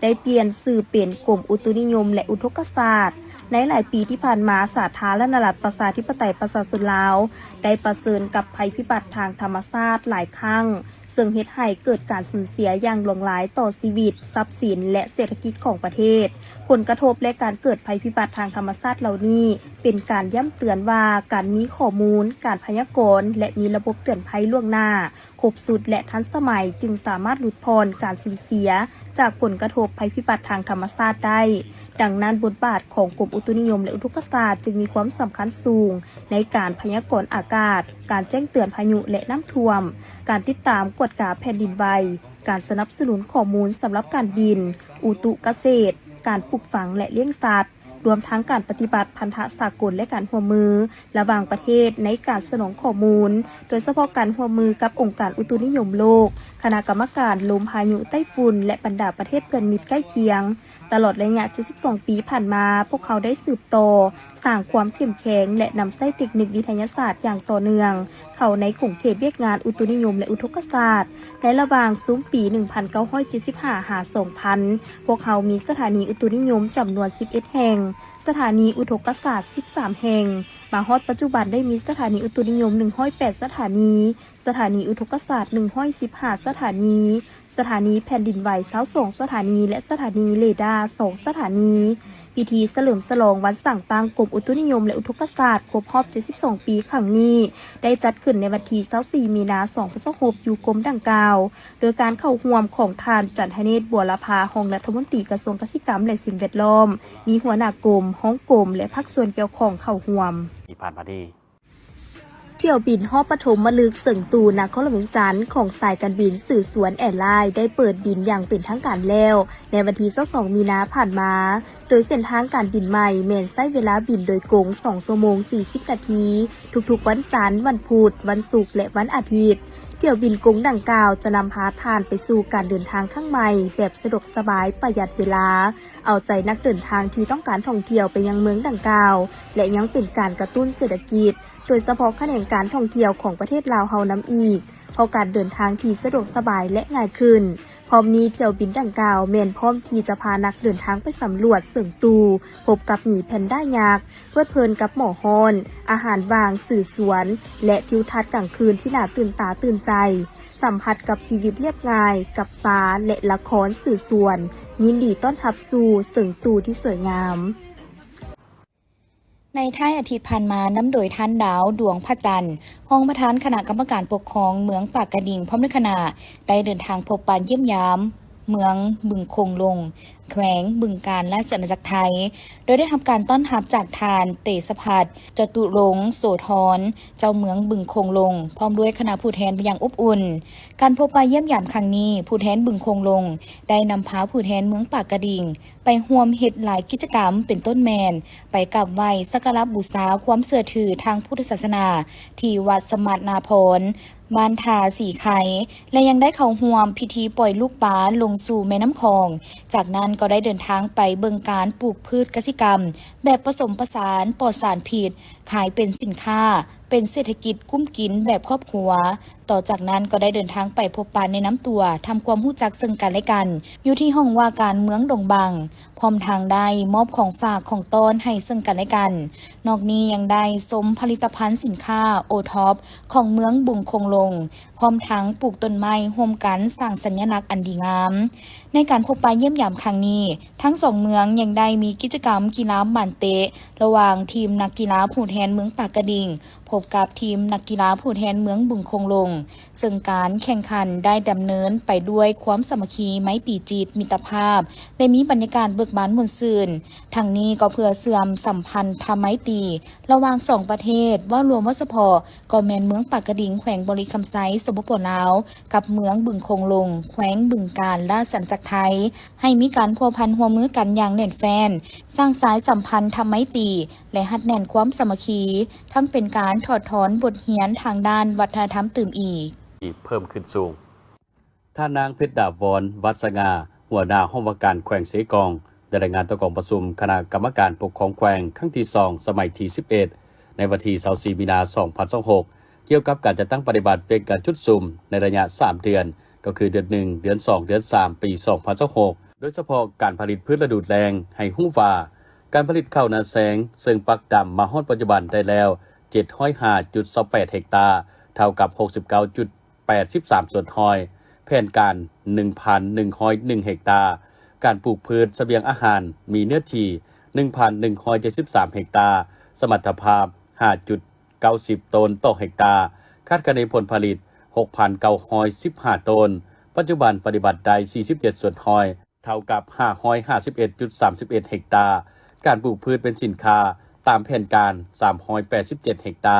ໄດ້ປ່ຽນຊື່ເປັນກົມອຸຕຸນິຍົມ ແລະ ອຸທົກກະສາດ. ໃນຫຼາຍປີທີ່ຜ່ານມາ, ສາທາລະນະລັດປະຊາທິປະໄຕປະຊາຊົນລາວ ໄດ້ປະເຊີນກັບໄພພິບັດທາງທຳມະຊາດຫຼາຍຄັ້ງ, ເຊິ່ງເຮັດໃຫ້ເກີດການສູນເສຍຢ່າງຫຼວງຫຼາຍຕໍ່ຊີວິດ, ຊັບສິນ ແລະ ເສດຖະກິດຂອງປະເທດ. ຜົນກະທົບ ແລະ ການເກີດໄພພິບັດທາງທຳມະຊາດເຫຼົ່ານີ້ ເປັນການຢ້ຳເຕືອນວ່າ ການມີຂໍ້ມູນ, ການພະຍາກອນ ແລະ ມີລະບົບເຕືອນໄພລ່ວງໜ້າຄົບຊຸດ ແລະ ທັນສະໄໝ ຈຶ່ງສາມາດຫຼຸດຜ່ອນການສູນເສຍຈາກຜົນກະທົບໄພພິບັດທາງທຳມະຊາດໄດ້. ດັ່ງນັ້ນ, ບົດບາດຂອງກົມອຸຕຸນິຍົມ ແລະ ອຸທົກກະສາດ ຈຶ່ງມີຄວາມສຳຄັນສູງໃນການພະຍາກອນອາກາດ, ການແຈ້ງເຕືອນພາຍຸ ແລະ ນ້ຳຖ້ວມ, ການຕິດຕາມກວດກາແຜ່ນດິນໄຫວ, ການສະໜັບສະໜູນຂໍ້ມູນສຳລັບການບິນ, ອຸຕຸກະເສດ, ການປູກຝັງ ແລະ ລ້ຽງສັດ, ລວມທັງການປະຕິບັດພັນທະສາກົນ ແລະ ການຮ່ວມມືລະຫວ່າງປະເທດໃນການສະໜອງຂໍ້ມູນ, ໂດຍສະເພາະການຮ່ວມມືກັບອົງການອຸຕຸນິຍົມໂລກ, ຄະນະກຳມະການລົມພາຍຸໃຕ້ຝຸ່ນ ແລະ ບັນດາປະເທດເພື່ອນມິດໃກ້ຄຽງ. ຕະຫຼອດໄລຍະເຈັດສິບສອງປີຜ່ານມາ, ພວກເຮົາໄດ້ສືບຕໍ່ສ້າງຄວາມເຂັ້ມແຂງ ແລະ ນຳໃຊ້ເຕັກນິກວິທະຍາສາດຢ່າງຕໍ່ເນື່ອງ ເຂົ້າໃນຂົງເຂດວຽກງານອຸຕຸນິຍົມ ແລະ ອຸທົກກະສາດ. ໃນລະຫວ່າງຊຸມປີໜຶ່ງພັນເກົ້າຮ້ອຍເຈັດສິບຫ້າຫາສອງພັນ ພວກເຮົາມີສະຖານີອຸຕຸນິຍົມຈຳນວນສິບເອັດແຫ່ງ, ສະຖານີອຸທົກກະສາດສິບສາມແຫ່ງ, ມາຮອດປັດຈຸບັນໄດ້ມີສະຖານີອຸຕຸນິຍົມໜຶ່ງຮ້ອຍແປດສະຖານີ, ສະຖານີອຸທົກກະສາດໜຶ່ງຮ້ອຍສິບຫ້າສະຖານີ, ສະຖານີແຜ່ນດິນໄຫວຊາວສອງສະຖານີ ແລະ ສະຖານີເຣດາສອງສະຖານີ. ພິທີສະເຫຼີມສະຫຼອງວັນສ້າງຕັ້ງກົມອຸຕຸນິຍົມ ແລະ ອຸທົກກະສາດ ຄົບຮອບເຈັດສິບສອງປີຄັ້ງນີ້ ໄດ້ຈັດຂຶ້ນໃນວັນທີຊາວສີ່ມີນາສອງພັນຊາວຫົກ ຢູ່ກົມດັ່ງກ່າວ ໂດຍການເຂົ້າຮ່ວມຂອງທ່ານ ຈັນທະເນດ ບົວລະພາ ຮອງລັດຖະມົນຕີກະຊວງກະສິກຳ ແລະ ສິ່ງແວດລ້ອມ, ມີຫົວໜ້າກົມ, ຮອງກົມ ແລະ ພາກສ່ວນກ່ຽວຂ້ອງເຂົ້າຮ່ວມ. ທີ່ຜ່ານມານີ້ ຖ້ຽວບິນຮອບປະຖົມມະລຶກເຊິ່ງຕູນະຄອນຫຼວງວຽງຈັນ ຂອງສາຍການບິນຊື່ສວນແອລາຍ ໄດ້ເປີດບິນຢ່າງເປັນທາງການແລ້ວ ໃນວັນທີຊາວສອງມີນາຜ່ານມາ, ໂດຍເສັ້ນທາງການບິນໃໝ່ແມ່ນໃຊ້ເວລາບິນໂດຍກົງສອງຊົ່ວໂມງສີ່ສິບນາທີ ທຸກໆວັນຈັນ, ວັນພຸດ, ວັນສຸກ ແລະ ວັນອາທິດ. ຖ້ຽວບິນກົງດັ່ງກ່າວຈະນຳພາທ່ານໄປສູ່ການເດີນທາງຄັ້ງໃໝ່ແບບສະດວກສະບາຍ, ປະຢັດເວລາ, ເອົາໃຈນັກເດີນທາງທີ່ຕ້ອງການທ່ອງທ່ຽວໄປຍັງເມືອງດັ່ງກ່າວ ແລະ ຍັງເປັນການກະຕຸ້ນເສດຖະກິດ ໂດຍສະເພາະຂະແໜງການທ່ອງທ່ຽວຂອງປະເທດລາວເຮົານຳອີກ, ເພາະການເດີນທາງທີ່ສະດວກສະບາຍ ແລະ ງ່າຍຂຶ້ນ. ພ້ອມນີ້, ຖ້ຽວບິນດັ່ງກ່າວແມ່ນພ້ອມທີ່ຈະພານັກເດີນທາງໄປສຳຫຼວດເຊິ່ງຕູ ພົບກັບໝີແພນດ້າຍັກ, ເພີດເພີນກັບໝໍ້ຮ້ອນ, ອາຫານຫວ່າງຊື່ສວນ ແລະ ທິວທັດກາງຄືນທີ່ໜ້າຕື່ນຕາຕື່ນໃຈ, ສຳຜັດກັບຊີວິດລຽບງ່າຍ, ກັບຊາ ແລະ ລະຄອນຊື່ສວນ. ຍິນດີຕ້ອນຮັບສູ່ເຊິ່ງຕູທີ່ສວຍງາມ. ໃນທ້າຍອາທິດຜ່ານມາ, ນຳໂດຍທ່ານ ດາວ ດວງພະຈັນ, ຮອງປະທານຄະນະກຳມະການປົກຄອງເມືອງປາກກະດິງ ພ້ອມດ້ວຍຄະນະ ໄດ້ເດີນທາງພົບປະຢ້ຽມຢາມເມືອງບຶງໂຂງລົງ, ແຂວງບຶງການ, ລາຊະອານາຈັກໄທ, ໂດຍໄດ້ຮັບການຕ້ອນຮັບຈາກທ່ານ ເຕຊະພັດ ຈະຕຸລົງໂສທອນ, ເຈົ້າເມືອງບຶງໂຂງລົງ, ພ້ອມດ້ວຍຄະນະຜູ້ແທນຢ່າງອົບອຸ່ນ. ການພົບປະຢ້ຽມຢາມຄັ້ງນີ້, ຜູ້ແທນບຶງໂຂງລົງ ໄດ້ນຳພາຜູ້ແທນເມືອງປາກກະດິງ ໄປຮ່ວມເຮັດຫຼາຍກິດຈະກຳ ເປັນຕົ້ນແມ່ນ ໄປກາບໄຫວ້ສັກກາລະບູຊາຄວາມເຊື່ອຖືທາງພຸດທະສາສະໜາ ທີ່ວັດສະໝັດນາພອນ, ບ້ານທ່າສີໄຄ ແລະ ຍັງໄດ້ເຂົ້າຮ່ວມພິທີປ່ອຍລູກປາລົງສູ່ແມ່ນ້ຳຂອງ. ຈາກນັ້ນກໍໄດ້ເດີນທາງໄປເບິ່ງການປູກພືດກະສິກຳແບບປະສົມປະສານ, ປອດສານພິດ, ຂາຍເປັນສິນຄ້າ, ເປັນເສດຖະກິດກຸ້ມກິນແບບຄອບຄົວ. ຕໍ່ຈາກນັ້ນກໍໄດ້ເດີນທາງໄປພົບປະແນະນຳຕົວ, ທຳຄວາມຮູ້ຈັກເຊິ່ງກັນແລະກັນ ຢູ່ທີ່ຫ້ອງວ່າການເມືອງດົງບັງ, ພ້ອມທັງໄດ້ມອບຂອງຝາກຂອງຕ້ອນໃຫ້ເຊິ່ງກັນແລະກັນ. ນອກນີ້ຍັງໄດ້ຊົມຜະລິດຕະພັນສິນຄ້າໂອທັອບຂອງເມືອງບຶງໂຂງລົງ, ພ້ອມທັງປູກຕົ້ນໄມ້ຮ່ວມກັນສ້າງສັນຍະລັກອັນດີງາມ. ໃນການພົບປະຢ້ຽມຢາມຄັ້ງນີ້, ທັງສອງເມືອງຍັງໄດ້ມີກິດຈະກຳກິລາບານເຕະ ລະຫວ່າງທີມນັກກິລາຜູ້ແທນເມືອງປາກກະດິງ ພົບກັບທີມນັກກິລາຜູ້ແທນເມືອງບຶງໂຂງລົງ, ເຊິ່ງການແຂ່ງຂັນໄດ້ດຳເນີນໄປດ້ວຍຄວາມສາມັກຄີ, ໄມຕີຈິດ, ມິດຕະພາບ ແລະ ມີບັນຍາກາດເບີກບານມ່ວນຊື່ນ. ທັງນີ້ກໍເພື່ອເຊື່ອມສຳພັນທະໄມຕີລະຫວ່າງສອງປະເທດ, ເວົ້າລວມເວົ້າສະເພາະ ກໍແມ່ນເມືອງປາກກະດິງ ແຂວງບໍລິຄຳໄຊ ສປປ ລາວ ກັບເມືອງບຶງໂຂງລົງ ແຂວງບຶງການ ລາຊະອານາຈັກ ໄທ ໃຫ້ມີການພົວພັນຮ່ວມມືກັນຢ່າງແໜ້ນແຟ້ນ, ສ້າງສາຍສຳພັນທຳໄມຕີ ແລະ ຮັດແໜ້ນຄວາມສາມັກຄີ, ທັງເປັນການຖອດຖອນບົດຮຽນທາງດ້ານວັດທະນະທຳຕື່ມອີກ. ເພີ່ມຂຶ້ນສູງ. ທ່ານນາງ ເພັດດາວອນ ວັດສະຫງ່າ ຫົວໜ້າຫ້ອງວ່າການແຂວງເຊກອງ ໄດ້ລາຍງານຕໍ່ກອງປະຊຸມຄະນະກຳມະການປົກຄອງແຂວງຄັ້ງທີສອງ ສະໄໝທີສິບເອັດ ໃນວັນທີຊາວສີ່ ມີນາ ສອງພັນຊາວຫົກ ກ່ຽວກັບການຈັດຕັ້ງປະຕິບັດວຽກງານຈຸດສຸມໃນໄລຍະສາມເດືອນ ກໍຄືເດືອນໜຶ່ງ, ເດືອນສອງ, ເດືອນສາມ ປີສອງພັນຊາວຫົກ ໂດຍສະເພາະການຜະລິດພືດລະດູແລ້ງ ໃຫ້ຮູ້ວ່າ ການຜະລິດເຂົ້ານາແຊງ ເຊິ່ງປັກດຳມາຮອດປັດຈຸບັນໄດ້ແລ້ວ ເຈັດຮ້ອຍຫ້າຈຸດຊາວແປດເຮັກຕາ ເທົ່າກັບ ຫົກສິບເກົ້າຈຸດ ແປດສິບສາມສ່ວນຮ້ອຍ, ແຜນການ ໜຶ່ງພັນໜຶ່ງຮ້ອຍໜຶ່ງເຮັກຕາ, ການປູກພືດສະບຽງອາຫານ ມີເນື້ອທີ່ ໜຶ່ງພັນໜຶ່ງຮ້ອຍເຈັດສິບສາມເຮັກຕາ, ສະມັດຕະພາບ ຫ້າຈຸດເກົ້າສິບໂຕນຕໍ່ເຮັກຕາ, ຄາດຄະເນຜົນຜະລິດ ຫົກພັນເກົ້າຮ້ອຍສິບຫ້າໂຕນ, ປັດຈຸບັນປະຕິບັດໄດ້ ສີ່ສິບເຈັດສ່ວນຮ້ອຍ, ເທົ່າກັບ ຫ້າຮ້ອຍຫ້າສິບເອັດຈຸດສາມສິບເອັດເຮັກຕາ, ການປູກພືດເປັນສິນຄ້າ ຕາມແຜນການ ສາມຮ້ອຍແປດສິບເຈັດເຮັກຕາ,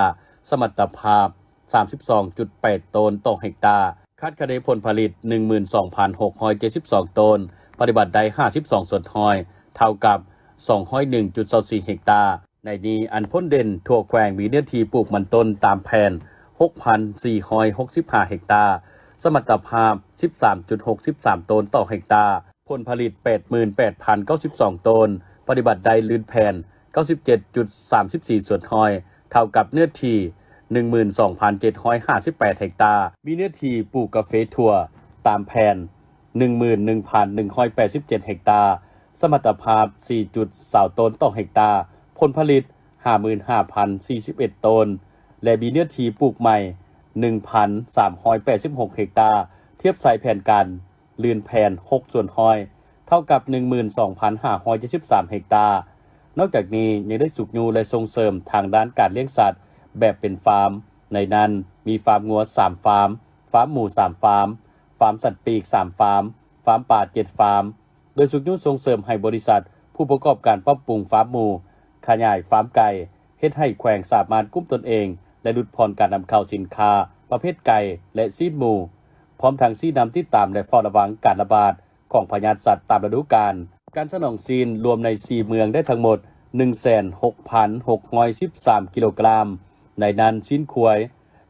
ສະມັດຕະພາບ ສາມສິບສອງຈຸດແປດໂຕນຕໍ່ເຮັກຕາ, ຄາດຄະເນຜົນຜະລິດ ໜຶ່ງໝື່ນສອງພັນຫົກຮ້ອຍເຈັດສິບສອງໂຕນ, ປະຕິບັດໄດ້ ຫ້າສິບສອງສ່ວນຮ້ອຍ, ເທົ່າກັບ ສອງຮ້ອຍໜຶ່ງຈຸດຊາວສີ່ເຮັກຕາ. ໃນນີ້ ອັນພົ້ນເດັ່ນທົ່ວແຂວງມີເນື້ອທີ່ປູກມັນຕົ້ນຕາມແຜນ ຫົກພັນສີ່ຮ້ອຍຫົກສິບຫ້າເຮັກຕາ, ສະມັດຕະພາບ ສິບສາມຈຸດຫົກສິບສາມໂຕນຕໍ່ເຮັກຕາ. ຜົນຜະລິດ ແປດໝື່ນແປດພັນເກົ້າສິບສອງໂຕນ, ປະຕິບັດໄດ້ລື່ນແຜນ ເກົ້າສິບເຈັດຈຸດສາມສິບສີ່ສ່ວນຮ້ອຍ, ເທົ່າກັບເນື້ອທີ່ ໜຶ່ງໝື່ນສອງພັນເຈັດຮ້ອຍຫ້າສິບແປດເຮັກຕາ, ມີເນື້ອທີ່ປູກກາເຟຖົ່ວຕາມແຜນ ໜຶ່ງໝື່ນໜຶ່ງພັນໜຶ່ງຮ້ອຍແປດສິບເຈັດເຮັກຕາ, ສະມັດຕະພາບ ສີ່ຈຸດຊາວໂຕນຕໍ່ເຮັກຕາ, ຜົນຜະລິດ ຫ້າໝື່ນຫ້າພັນສີ່ສິບເອັດໂຕນ ແລະ ມີເນື້ອທີ່ປູກໃໝ່ ໜຶ່ງພັນສາມຮ້ອຍແປດສິບຫົກເຮັກຕາ, ທຽບໃສ່ແຜນການ ລື່ນແຜນຫົກສ່ວນຮ້ອຍ, ເທົ່າກັບ ໜຶ່ງໝື່ນສອງພັນຫ້າຮ້ອຍເຈັດສິບສາມເຮັກຕາ. ນອກຈາກນີ້ຍັງໄດ້ຊຸກຍູ້ ແລະ ສົ່ງເສີມທາງດ້ານການລ້ຽງສັດແບບເປັນຟາມ, ໃນນັ້ນມີຟາມງົວສາມຟາມ, ຟາມໝູສາມຟາມ, ຟາມສັດປີກສາມຟາມ, ຟາມປາເຈັດຟາມ, ໂດຍຊຸກຍູ້ສົ່ງເສີມໃຫ້ບໍລິສັດຜູ້ປະກອບການປັບປຸງຟາມໝູ, ຂະຫຍາຍຟາມໄກ່, ເຮັດໃຫ້ແຂວງສາມາດກຸ້ມຕົນເອງ ແລະ ຫຼຸດຜ່ອນການນຳເຂົ້າສິນຄ້າປະເພດໄກ່ ແລະ ຊີ້ນໝູ, ພ້ອມທັງຊີ້ນຳຕິດຕາມ ແລະ ເຝົ້າລະວັງການລະບາດຂອງພະຍາດສັດຕາມລະດູການ. ການສະໜອງຊີ້ນລວມໃນສີ່ເມືອງໄດ້ທັງໝົດ ໜຶ່ງແສນຫົກພັນຫົກຮ້ອຍສິບສາມກິໂລກຣາມ, ໃນນັ້ນຊີ້ນຄວາຍ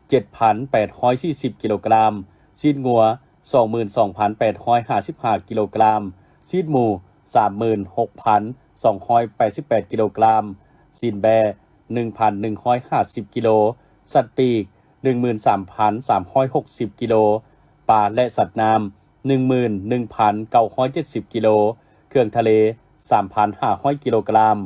ເຈັດພັນແປດຮ້ອຍສີ່ສິບກິໂລກຣາມ, ຊີ້ນງົວ ສອງໝື່ນສອງພັນແປດຮ້ອຍຫ້າສິບຫ້າກິໂລກຣາມ, ຊີ້ນໝູ ສາມໝື່ນຫົກພັນສອງຮ້ອຍແປດສິບແປດກິໂລກຣາມ, ຊີ້ນແບ້ ໜຶ່ງພັນໜຶ່ງຮ້ອຍຫ້າສິບກິໂລ, ສັດປີກ ໜຶ່ງໝື່ນສາມພັນສາມຮ້ອຍຫົກສິບກິໂລ, ປາ ແລະ ສັດນ້ຳ ໜຶ່ງໝື່ນໜຶ່ງພັນເກົ້າຮ້ອຍເຈັດສິບກິໂລ, ເຄື່ອງທະເລ ສາມພັນຫ້າຮ້ອຍກິໂລກຣາມ.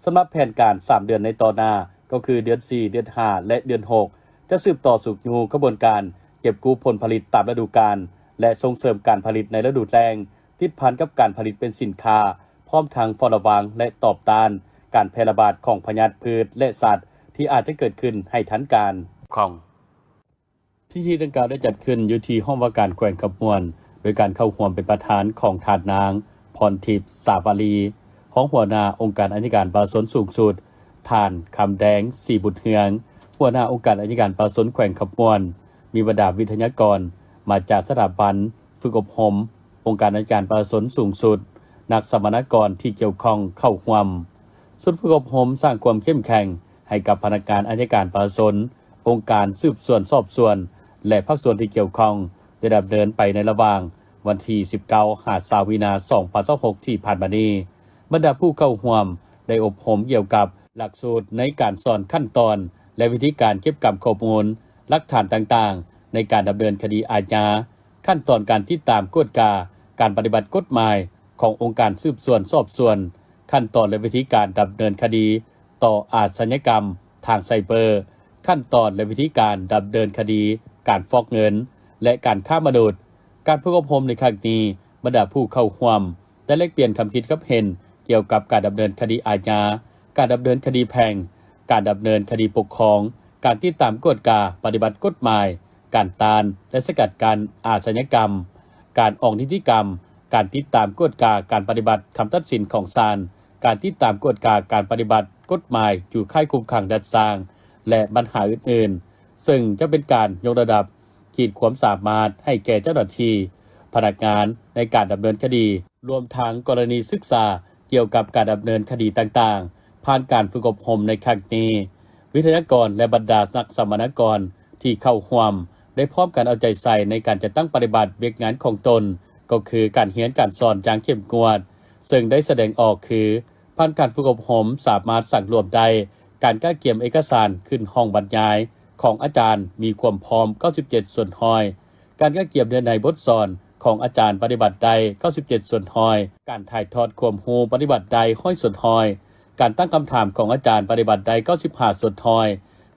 ສຳລັບແຜນການສາມເດືອນໃນຕໍ່ໜ້າ, ກໍຄືເດືອນສີ່, ເດືອນຫ້າ ແລະ ເດືອນຫົກ ຈະສືບຕໍ່ຊຸກຍູ້ຂະບວນການເກັບກູ້ຜົນຜະລິດຕາມລະດູການ ແລະ ສົ່ງເສີມການຜະລິດໃນລະດູແລ້ງ, ຕິດພັນກັບການຜະລິດເປັນສິນຄ້າ, ພ້ອມທັງເຝົ້າລະວັງ ແລະ ຕອບຕ້ານການແຜ່ລະບາດຂອງພະຍາດພືດ ແລະ ສັດ ທີ່ອາດຈະເກີດຂຶ້ນໃຫ້ທັນການ. ຂອງ ພິທີດັ່ງກ່າວໄດ້ຈັດຂຶ້ນຢູ່ທີ່ຫ້ອງວ່າການແຂວງຄຳມ່ວນ, ໂດຍການເຂົ້າຮ່ວມເປັນປະທານຂອງທ່ານນາງ ພອນທິບ ສາວາລີ ຮອງຫົວໜ້າອົງການໄອຍະການປະຊາຊົນສູງສຸດ, ທ່ານ ຄຳແດງ ສີບຸດເຮືອງ ຫົວໜ້າອົງການໄອຍະການປະຊາຊົນແຂວງຄຳມ່ວນ, ມີບັນດາວິທະຍາກອນມາຈາກສະຖາບັນຝຶກອົບຮົມ ອົງການໄອຍະການປະຊາຊົນສູງສຸດ, ນັກສຳມະນາກອນທີ່ກ່ຽວຂ້ອງເຂົ້າຮ່ວມ. ຊຸດຝຶກອົບຮົມສ້າງຄວາມເຂັ້ມແຂງໃຫ້ກັບພະນັກງານໄອຍະການປະຊາຊົນ, ອົງການສືບສວນສອບສວນ ແລະ ພາກສ່ວນທີ່ກ່ຽວຂ້ອງ ໄດ້ດຳເນີນໄປໃນລະຫວ່າງວັນທີສິບເກົ້າ ຫາ ຊາວ ມີນາ ສອງພັນຊາວຫົກ ທີ່ຜ່ານມານີ້. ບັນດາຜູ້ເຂົ້າຮ່ວມໄດ້ອົບຮົມກ່ຽວກັບຫຼັກສູດໃນການສອນຂັ້ນຕອນ ແລະ ວິທີການເກັບກຳຂໍ້ມູນ, ຫຼັກຖານຕ່າງໆ ໃນການດຳເນີນຄະດີອາຍາ, ຂັ້ນຕອນການຕິດຕາມກວດກາການປະຕິບັດກົດໝາຍຂອງອົງການສືບສວນສອບສວນ, ຂັ້ນຕອນ ແລະ ວິທີການດຳເນີນຄະດີຕໍ່ອາຊະຍາກຳທາງໄຊເບີ, ຂັ້ນຕອນ ແລະ ວິທີການດຳເນີນຄະດີການຟອກເງິນ ແລະ ການຄ້າມະນຸດ. ການຝຶກອົບຮົມໃນຄັ້ງນີ້, ບັນດາຜູ້ເຂົ້າຮ່ວມໄດ້ແລກປ່ຽນຄຳຄິດຄຳເຫັນກ່ຽວກັບການດຳເນີນຄະດີອາຍາ, ການດຳເນີນຄະດີແພ່ງ, ການດຳເນີນຄະດີປົກຄອງ, ການຕິດຕາມກວດກາປະຕິບັດກົດໝາຍ, ການຕ້ານ ແລະ ສະກັດກັ້ນອາຊະຍາກຳ, ການອອກນິຕິກຳ, ການຕິດຕາມກວດກາການປະຕິບັດຄຳຕັດສິນຂອງສານ, ການຕິດຕາມກວດກາການປະຕິບັດກົດໝາຍຢູ່ຄ້າຍຄຸມຂັງດັດສ້າງ ແລະ ບັນຫາອື່ນໆ, ເຊິ່ງຈະເປັນການຍົກລະດັບ ຂີດຄວາມສາມາດໃຫ້ແກ່ເຈົ້າໜ້າທີ່ ພະນັກງານໃນການດຳເນີນຄະດີ, ລວມທັງກໍລະນີສຶກສາກ່ຽວກັບການດຳເນີນຄະດີຕ່າງໆ ຜ່ານການຝຶກອົບຮົມໃນຄັ້ງນີ້. ວິທະຍາກອນ ແລະ ບັນດານັກສຳມະນາກອນທີ່ເຂົ້າຮ່ວມ ໄດ້ພ້ອມກັນເອົາໃຈໃສ່ໃນການຈັດຕັ້ງປະຕິບັດວຽກງານຂອງຕົນ, ກໍຄືການຮຽນການສອນຢ່າງເຂັ້ມງວດ, ເຊິ່ງໄດ້ສະແດງອອກຄື ຜ່ານການຝຶກອົບຮົມສາມາດສັງລວມໄດ້ ການກະກຽມເອກະສານຂຶ້ນຫ້ອງບັນຍາຍຂອງອາຈານມີຄວາມພ້ອມເກົ້າສິບເຈັດສ່ວນຮ້ອຍ, ການກະກຽມເນື້ອໃນບົດສອນຂອງອາຈານປະຕິບັດໄດ້ເກົ້າສິບເຈັດສ່ວນຮ້ອຍ, ການຖ່າຍທອດຄວາມຮູ້ປະຕິບັດໄດ້ຮ້ອຍສ່ວນຮ້ອຍ, ການຕັ້ງຄຳຖາມຂອງອາຈານປະຕິບັດໄດ້ເກົ້າສິບຫ້າສ່ວນຮ້ອຍ,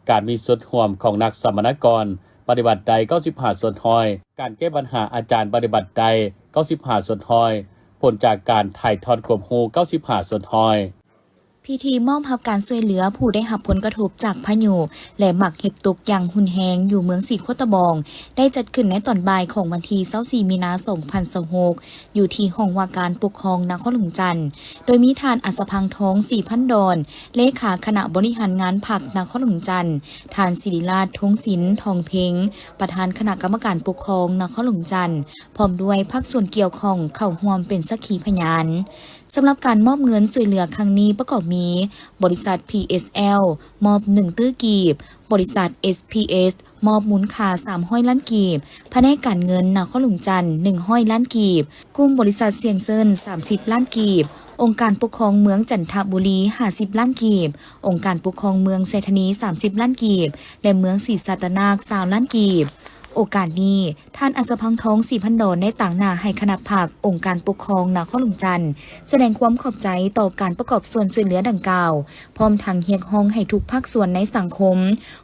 ການມີສ່ວນຮ່ວມຂອງນັກສຳມະນາກອນປະຕິບັດໄດ້ເກົ້າສິບຫ້າສ່ວນຮ້ອຍ, ການແກ້ບັນຫາອາຈານປະຕິບັດໄດ້ເກົ້າສິບຫ້າສ່ວນຮ້ອຍ, ຜົນຈາກການຖ່າຍທອດຄວາມຮູ້ເກົ້າສິບຫ້າສ່ວນຮ້ອຍ. ພິທີມອບຮັບການຊ່ວຍເຫຼືອຜູ້ໄດ້ຮັບຜົນກະທົບຈາກພາຍຸ ແລະ ໝາກເຫັບຕົກຢ່າງຮຸນແຮງຢູ່ເມືອງສີໂຄດຕະບອງ ໄດ້ຈັດຂຶ້ນໃນຕອນບ່າຍຂອງວັນທີຊາວສີ່ມີນາສອງພັນຊາວຫົກ ຢູ່ທີ່ຫ້ອງວ່າການປົກຄອງນະຄອນຫຼວງຈັນ ໂດຍມີທ່ານ ອັດສະພັງທອງ ສີພັນດອນ ເລຂາຄະນະບໍລິຫານງານພັກນະຄອນຫຼວງຈັນ, ທ່ານ ສິລິລາດ ທົງສິນ ທອງເພັງ ປະທານຄະນະກຳມະການປົກຄອງນະຄອນຫຼວງຈັນ ພ້ອມດ້ວຍພາກສ່ວນກ່ຽວຂ້ອງເຂົ້າຮ່ວມເປັນສັກຂີພະຍານ. ສຳລັບການມອບເງິນຊ່ວຍເຫຼືອຄັ້ງນີ້ປະກອບມີ ບໍລິສັດ ພີເອສແອລ ມອບໜຶ່ງຕື້ກີບ, ບໍລິສັດ ເອສພີເອສ ມອບມູນຄ່າສາມຮ້ອຍລ້ານກີບ, ພະແນກການເງິນນະຄອນຫຼວງຈັນໜຶ່ງຮ້ອຍລ້ານກີບ, ກຸ່ມບໍລິສັດຊຽງເຊີນສາມສິບລ້ານກີບ, ອົງການປົກຄອງເມືອງຈັນທະບູລີຫ້າສິບລ້ານກີບ, ອົງການປົກຄອງເມືອງໄຊທານີສາມສິບລ້ານກີບ ແລະ ເມືອງສີສັດຕະນາກຊາວລ້ານກີບ. ໂອກາດນີ້ ທ່ານ ອັດສະພັງທອງ ສີພັນດອນ ໄດ້ຕາງໜ້າໃຫ້ຄະນະພັກອົງການປົກຄອງນະຄອນຫຼວງຈັນ ສະແດງຄວາມຂອບໃຈຕໍ່ການປະກອບສ່ວນຊ່ວຍເຫຼືອດັ່ງກ່າວ, ພ້ອມທັງຮຽກຮ້ອງໃຫ້ທຸກພາກສ່ວນໃນສັງຄົມ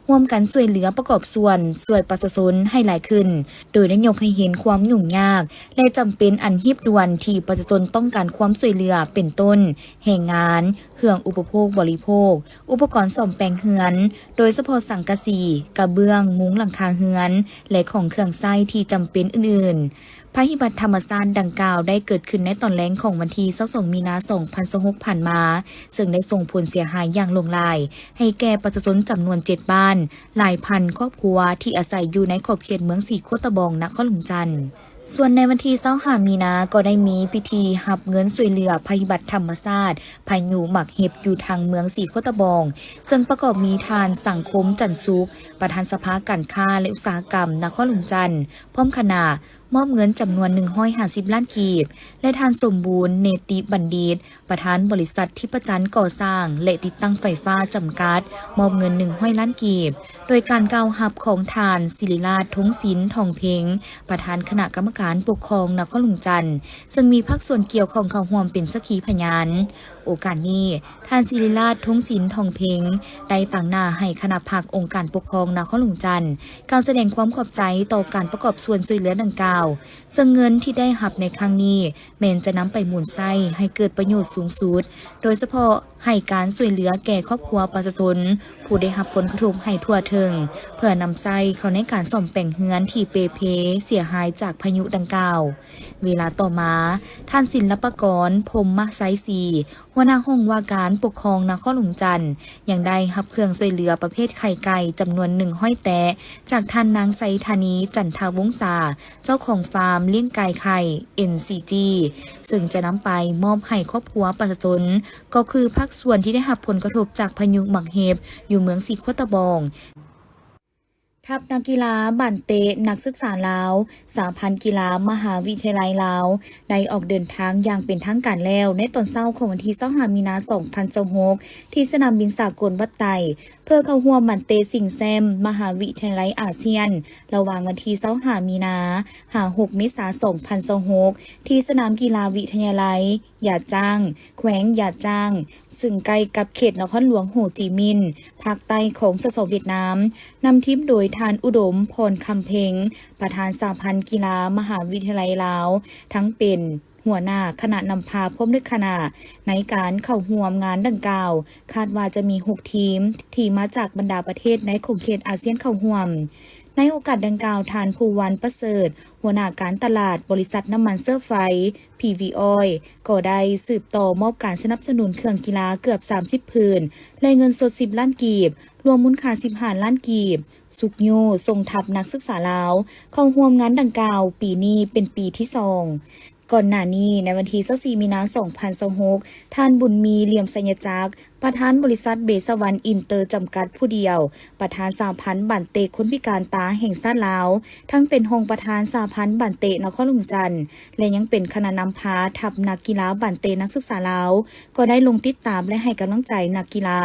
ຮ່ວມກັນຊ່ວຍເຫຼືອປະກອບສ່ວນຊ່ວຍປະຊາຊົນໃຫ້ຫຼາຍຂຶ້ນ, ໂດຍໄດ້ຍົກໃຫ້ເຫັນຄວາມຫຍຸ້ງຍາກ ແລະ ຈຳເປັນອັນຮີບດ່ວນທີ່ປະຊາຊົນຕ້ອງການຄວາມຊ່ວຍເຫຼືອ ເປັນຕົ້ນ ແຮງງານ, ເຄື່ອງອຸປະໂພກບໍລິໂພກ, ອຸປະກອນສ້ອມແປງເຮືອນ, ໂດຍສະເພາະສັງກະສີ, ກະເບື້ອງ, ມຸງຫຼັງຄາເຮືອນ ແລະ ຂອງເຄື່ອງໃຊ້ທີ່ຈຳເປັນອື່ນໆ. ໄພພິບັດທຳມະຊາດດັ່ງກ່າວໄດ້ເກີດຂຶ້ນໃນຕອນແລງຂອງວັນທີຊາວສອງມີນາສອງພັນຊາວຫົກຜ່ານມາ, ເຊິ່ງໄດ້ສົ່ງຜົນເສຍຫາຍຢ່າງຫຼວງຫຼາຍໃຫ້ແກ່ປະຊາຊົນຈຳນວນເຈັດບ້ານ, ຫຼາຍພັນຄອບຄົວທີ່ອາໄສຢູ່ໃນຂອບເຂດເມືອງສີໂຄດຕະບອງ ນະຄອນຫຼວງຈັນ. ສ່ວນໃນວັນທີຊາວຫ້າມີນາ ກໍໄດ້ມີພິທີຮັບເງິນຊ່ວຍເຫຼືອໄພພິບັດທຳມະຊາດ ພາຍຸໝາກເຫັບ ຢູ່ທາງເມືອງສີໂຄດຕະບອງ, ເຊິ່ງປະກອບມີທ່ານ ສັງຄົມ ຈັນສຸກ ປະທານສະພາການຄ້າ ແລະ ອຸດສາຫະກຳນະຄອນຫຼວງຈັນ ພ້ອມຄະນະ ມອບເງິນຈຳນວນໜຶ່ງຮ້ອຍຫ້າສິບລ້ານກີບ ແລະ ທ່ານ ສົມບູນ ເນຕິບັນດິດ ປະທານບໍລິສັດທິບປະຈັນກໍ່ສ້າງ ແລະ ຕິດຕັ້ງໄຟຟ້າຈຳກັດ ມອບເງິນໜຶ່ງຮ້ອຍລ້ານກີບ, ໂດຍການກ່າວຮັບຂອງທ່ານ ສິລິລາດ ທົງສິນ ທອງເພັງ ປະທານຄະນະກຳມະການປົກຄອງນະຄອນຫຼວງຈັນ ເຊິ່ງມີພາກສ່ວນກ່ຽວຂ້ອງເຂົ້າຮ່ວມເປັນສັກຂີພະຍານ. ໂອກາດນີ້ ທ່ານ ສິລິລາດ ທົງສິນ ທອງເພັງ ໄດ້ຕາງໜ້າໃຫ້ຄະນະພັກອົງການປົກຄອງນະຄອນຫຼວງຈັນ ກ່າວສະແດງຄວາມຂອບໃຈຕໍ່ການປະກອບສ່ວນຊ່ວຍເຫຼືອດັ່ງກ່າວ, ເຊິ່ງເງິນທີ່ໄດ້ຮັບໃນຄັ້ງນີ້ ແມ່ນຈະນຳໄປໝູນໃຊ້ໃຫ້ເກີດປະໂຫຍດສູງສຸດ, ໂດຍສະເພາະໃຫ້ການຊ່ວຍເຫຼືອແກ່ຄອບຄົວປະຊາຊົນຜູ້ໄດ້ຮັບຜົນກະທົບໃຫ້ທົ່ວເຖິງ, ເພື່ອນຳໃຊ້ເຂົ້າໃນການສ້ອມແປງເຮືອນທີ່ເປ່ເພເສຍຫາຍຈາກພາຍຸດັ່ງກ່າວ. ເວລາຕໍ່ມາ, ທ່ານ ສິນລັບປະກອນ ພົມມະໄຊສີ ຫົວໜ້າຫ້ອງວ່າການປົກຄອງນະຄອນຫຼວງຈັນ ຍັງໄດ້ຮັບເຄື່ອງຊ່ວຍເຫຼືອປະເພດໄຂ່ໄກ່ຈຳນວນໜຶ່ງຮ້ອຍແຕະ ຈາກທ່ານນາງ ໄຊທານີ ຈັນທະວົງສາ ເຈົ້າຂອງຟາມລ້ຽງໄກ່ໄຂ່ ເອັນຊີຈີ ເຊິ່ງຈະນຳໄປມອບໃຫ້ຄອບຄົວປະຊາຊົນ ກໍຄືພາກສ່ວນທີ່ໄດ້ຮັບຜົນກະທົບຈາກພາຍຸໝາກເຫັບ ຢູ່ເມືອງສີໂຄດຕະບອງ. ທັບນັກກິລາບານເຕະນັກສຶກສາລາວ ສະຫະພັນກິລາມະຫາວິທະຍາໄລລາວ ໄດ້ອອກເດີນທາງຢ່າງເປັນທາງການແລ້ວ ໃນຕອນເຊົ້າຂອງວັນທີຊາວຫ້າມີນາສອງພັນຊາວຫົກ ທີ່ສະໜາມບິນສາກົນວັດໄຕ ເພື່ອເຂົ້າຮ່ວມບານເຕະຊິງແຊ້ມມະຫາວິທະຍາໄລອາຊຽນ ລະຫວ່າງວັນທີຊາວຫ້າມີນາ ຫາຫົກເມສາສອງພັນຊາວຫົກ ທີ່ສະໜາມກິລາວິທະຍາໄລ ຢາດຈ້າງ ແຂວງຢາດຈ້າງ ຊຶ່ງໃກ້ກັບເຂດນະຄອນຫຼວງໂຮຈິມິນ ພາກໃຕ້ຂອງ ສສ ຫວຽດນາມ, ນຳທີມໂດຍທ່ານ ອຸດົມ ພອນຄຳເພັງ ປະທານສະຫະພັນກິລາມະຫາວິທະຍາໄລລາວ ທັງເປັນຫົວໜ້າຄະນະນຳພາ ພ້ອມດ້ວຍຄະນະ ໃນການເຂົ້າຮ່ວມງານດັ່ງກ່າວ ຄາດວ່າຈະມີຫົກທີມ ທີ່ມາຈາກບັນດາປະເທດໃນຂົງເຂດອາຊຽນເຂົ້າຮ່ວມ. ໃນໂອກາດດັ່ງກ່າວ, ທ່ານ ພູວັນ ປະເສີດ ຫົວໜ້າການຕະຫຼາດບໍລິສັດນ້ຳມັນເຊື້ອໄຟ ພີວີ ອອຍ ກໍໄດ້ສືບຕໍ່ມອບການສະໜັບສະໜູນເຄື່ອງກິລາເກືອບສາມສິບຜືນ ແລະ ເງິນສົດສິບລ້ານກີບ, ລວມມູນຄ່າສິບຫ້າລ້ານກີບ, ຊຸກຍູ້ສົ່ງທັບນັກສຶກສາລາວເຂົ້າຮ່ວມງານດັ່ງກ່າວ, ປີນີ້ເປັນປີທີສອງ. ກ່ອນໜ້ານີ້, ໃນວັນທີຊາວສີ່ມີນາສອງພັນຊາວຫົກ, ທ່ານ ບຸນມີ ຫຼຽມໄຊຍະຈັກ ປະທານບໍລິສັດເບສະຫວັນອິນເຕີຈຳກັດຜູ້ດຽວ, ປະທານສະຫະພັນບານເຕະຄົນພິການຕາແຫ່ງຊາດລາວ, ທັງເປັນຮອງປະທານສະຫະພັນບານເຕະນະຄອນຫຼວງຈັນ ແລະ ຍັງເປັນຄະນະນຳພາທັບນັກກິລາບານເຕະນັກສຶກສາລາວ, ກໍໄດ້ລົງຕິດຕາມ ແລະ ໃຫ້ກຳລັງໃຈນັກກິລາ,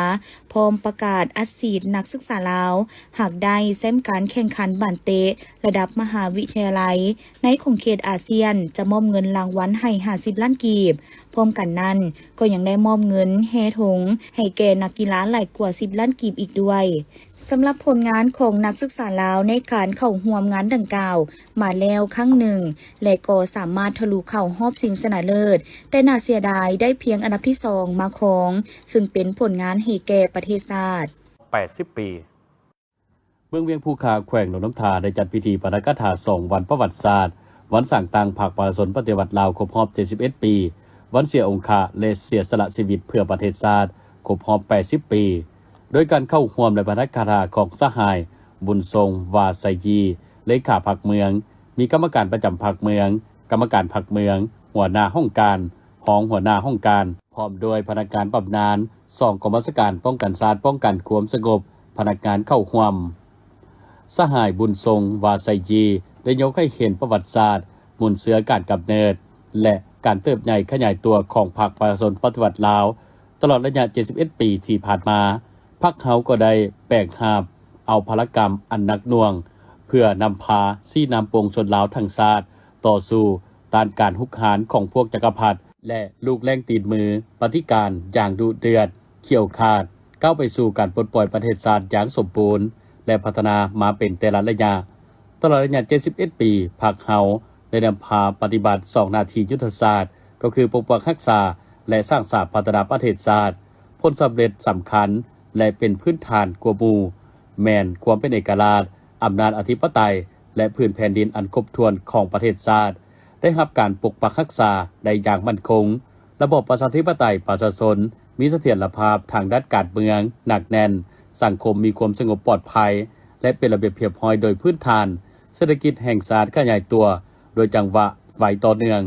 ພ້ອມປະກາດອັດສີດນັກສຶກສາລາວ, ຫາກໄດ້ແຊ້ມການແຂ່ງຂັນບານເຕະລະດັບມະຫາວິທະຍາໄລໃນຂົງເຂດອາຊຽນ, ຈະມອບເງິນລາງວັນໃຫ້ຫ້າສິບລ້ານກີບ. ພ້ອມກັນນັ້ນ, ກໍຍັງໄດ້ມອບເງິນແຮ່ຖົງໃຫ້ແກ່ນັກກິລາຫຼາຍກວ່າສິບລ້ານກີບອີກດ້ວຍ. ສຳລັບຜົນງານຂອງນັກສຶກສາລາວໃນການເຂົ້າຮ່ວມງານດັ່ງກ່າວມາແລ້ວຄັ້ງໜຶ່ງ ແລະ ກໍສາມາດທະລຸເຂົ້າຮອບຊິງຊະນະເລີດ, ແຕ່ໜ້າເສຍດາຍໄດ້ພຽງອັນດັບທີສອງມາຄອງ, ຊຶ່ງເປັນຜົນງານໃຫ້ແກ່ປະເທດຊາດ. ແປດສິບປີ. ເມືອງວຽງພູຄາ ແຂວງຫຼວງນ້ຳທາ ໄດ້ຈັດພິທີປາຖະກະຖາສອງວັນປະຫວັດສາດ, ວັນສ້າງຕັ້ງພັກປະຊາຊົນປະຕິວັດລາວຄົບຮອບເຈັດສິບເອັດປີ, ວັນເສຍອົງຄະ ແລະ ເສຍສະຫຼະຊີວິດເພື່ອປະເທດຊາດຄົບຮອບແປດສິບປີ, ໂດຍການເຂົ້າຮ່ວມ ແລະ ປາຖະກະຖາຂອງສະຫາຍ ບຸນຊົງ ວາໄຊຢີ ເລຂາພັກເມືອງ, ມີກຳມະການປະຈຳພັກເມືອງ, ກຳມະການພັກເມືອງ, ຫົວໜ້າຫ້ອງການ, ຮອງຫົວໜ້າຫ້ອງການ, ພ້ອມດ້ວຍພະນັກງານບຳນານ, ສອງກອງບັນຊາການປ້ອງກັນຊາດ, ປ້ອງກັນຄວາມສະຫງົບ, ພະນັກງານເຂົ້າຮ່ວມ. ສະຫາຍ ບຸນຊົງ ວາໄຊຢີ ໄດ້ຍົກໃຫ້ເຫັນປະຫວັດສາດ, ມູນເຊື້ອການກຳເນີດ ແລະ ການເຕີບໃຫຍ່ຂະຫຍາຍຕົວຂອງພັກປະຊາຊົນປະຕິວັດລາວ ຕະຫຼອດໄລຍະເຈັດສິບເອັດປີທີ່ຜ່ານມາ, ພັກເຮົາກໍໄດ້ແບກຫາບເອົາພາລະກຳອັນໜັກໜ່ວງ ເພື່ອນຳພາຊີ້ນຳປວງຊົນລາວທັງຊາດຕໍ່ສູ້ຕ້ານການຮຸກຮານຂອງພວກຈັກກະພັດ ແລະ ລູກແລ້ງຕີນມືປະຕິການຢ່າງດຸເດືອດ, ຂຽວຂາດ, ກ້າວໄປສູ່ການປົດປ່ອຍປະເທດຊາດຢ່າງສົມບູນ ແລະ ພັດທະນາມາເປັນແຕ່ລະໄລຍະ. ຕະຫຼອດໄລຍະເຈັດສິບເອັດປີ, ພັກເຮົາໄດ້ນຳພາປະຕິບັດສອງໜ້າທີ່ຍຸດທະສາດ, ກໍຄືປົກປັກຮັກສາ ແລະ ສ້າງສາພັດທະນາປະເທດຊາດ. ຜົນສຳເລັດສຳຄັນ ແລະ ເປັນພື້ນຖານກວ່າໝູ່ ແມ່ນຄວາມເປັນເອກະລາດ, ອຳນາດອະທິປະໄຕ ແລະ ພື້ນແຜ່ນດິນອັນຄົບຖ້ວນຂອງປະເທດຊາດ ໄດ້ຮັບການປົກປັກຮັກສາໄດ້ຢ່າງໝັ້ນຄົງ. ລະບອບປະຊາທິປະໄຕປະຊາຊົນມີສະຖຽນລະພາບທາງດ້ານການເມືອງໜັກແໜ້ນ, ສັງຄົມມີຄວາມສະຫງົບປອດໄພ ແລະ ເປັນລະບຽບຮຽບຮ້ອຍໂດຍພື້ນຖານ, ເສດຖະກິດແຫ່ງຊາດຂະຫຍາຍຕົວໂດຍຈັງຫວະໄວຕໍ່ເນື່ອງ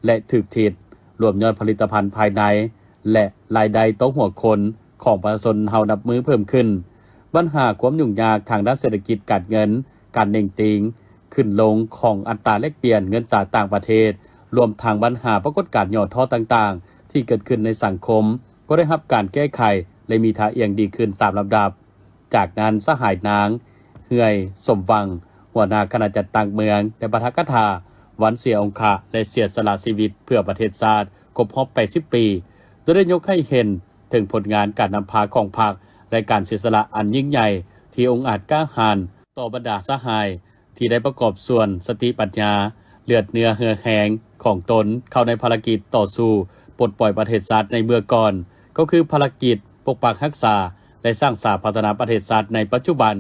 ແລະ ຖືກທິດ, ລວມຍອດຜະລິດຕະພັນພາຍໃນ ແລະ ລາຍໄດ້ຕໍ່ຫົວຄົນຂອງປະຊາຊົນເຮົານັບມື້ເພີ່ມຂຶ້ນ. ບັນຫາຄວາມຫຍຸ້ງຍາກທາງດ້ານເສດຖະກິດການເງິນ, ການເໜັງຕີງຂຶ້ນລົງຂອງອັດຕາແລກປ່ຽນເງິນຕາຕ່າງປະເທດ, ລວມທັງບັນຫາປາກົດການຫຍໍ້ທໍ້ຕ່າງໆທີ່ເກີດຂຶ້ນໃນສັງຄົມ ກໍໄດ້ຮັບການແກ້ໄຂ ແລະ ມີທ່າອ່ຽງດີຂຶ້ນຕາມລຳດັບ. ຈາກນັ້ນ, ສະຫາຍນາງ ເຮືອຍ ສົມຫວັງ ຫົວໜ້າຄະນະຈັດຕັ້ງເມືອງ ໄດ້ປາຖະກະຖາວັນເສຍອົງຄະ ແລະ ເສຍສະຫຼະຊີວິດເພື່ອປະເທດຊາດຄົບຮອບແປດສິບປີ, ໂດຍໄດ້ຍົກໃຫ້ເຫັນເຖິງຜົນງານການນຳພາຂອງພັກ ແລະ ການເສຍສະຫຼະອັນຍິ່ງໃຫຍ່ທີ່ອົງອາດກ້າຫານຕໍ່ບັນດາສະຫາຍ ທີ່ໄດ້ປະກອບສ່ວນສະຕິປັນຍາ, ເລືອດເນື້ອເຫື່ອແຮງຂອງຕົນເຂົ້າໃນພາລະກິດຕໍ່ສູ້ປົດປ່ອຍປະເທດຊາດໃນເມື່ອກ່ອນ, ກໍຄືພາລະກິດປົກປັກຮັກສາ ແລະ ສ້າງສາພັດທະນາປະເທດຊາດໃນປັດຈຸບັນ.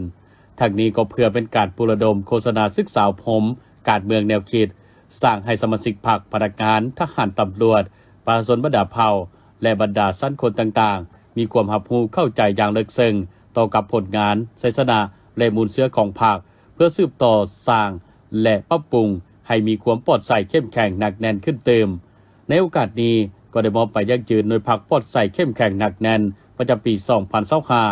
ທັງນີ້ກໍເພື່ອເປັນການປຸກລະດົມໂຄສະນາສຶກສາອົບຮົມການເມືອງແນວຄິດ, ສ້າງໃຫ້ສະມາຊິກພັກ, ພະນັກງານ, ທະຫານ, ຕຳຫຼວດ, ປະຊາຊົນບັນດາເຜົ່າ ແລະ ບັນດາຊັ້ນຄົນຕ່າງໆ ມີຄວາມຮັບຮູ້ເຂົ້າໃຈຢ່າງເລິກເຊິ່ງຕໍ່ກັບຜົນງານ, ໄຊຊະນະ ແລະ ມູນເຊື້ອຂອງພັກ, ເພື່ອສືບຕໍ່ສ້າງ ແລະ ປັບປຸງໃຫ້ມີຄວາມປອດໃສເຂັ້ມແຂງໜັກແໜ້ນຂຶ້ນຕື່ມ. ໃນໂອກາດນີ້ ກໍໄດ້ມອບໃບຢັ້ງຢືນໜ່ວຍພັກປອດໃສເຂັ້ມແຂງໜັກແໜ້ນປະຈຳປີສອງພັນຊາວຫ້າ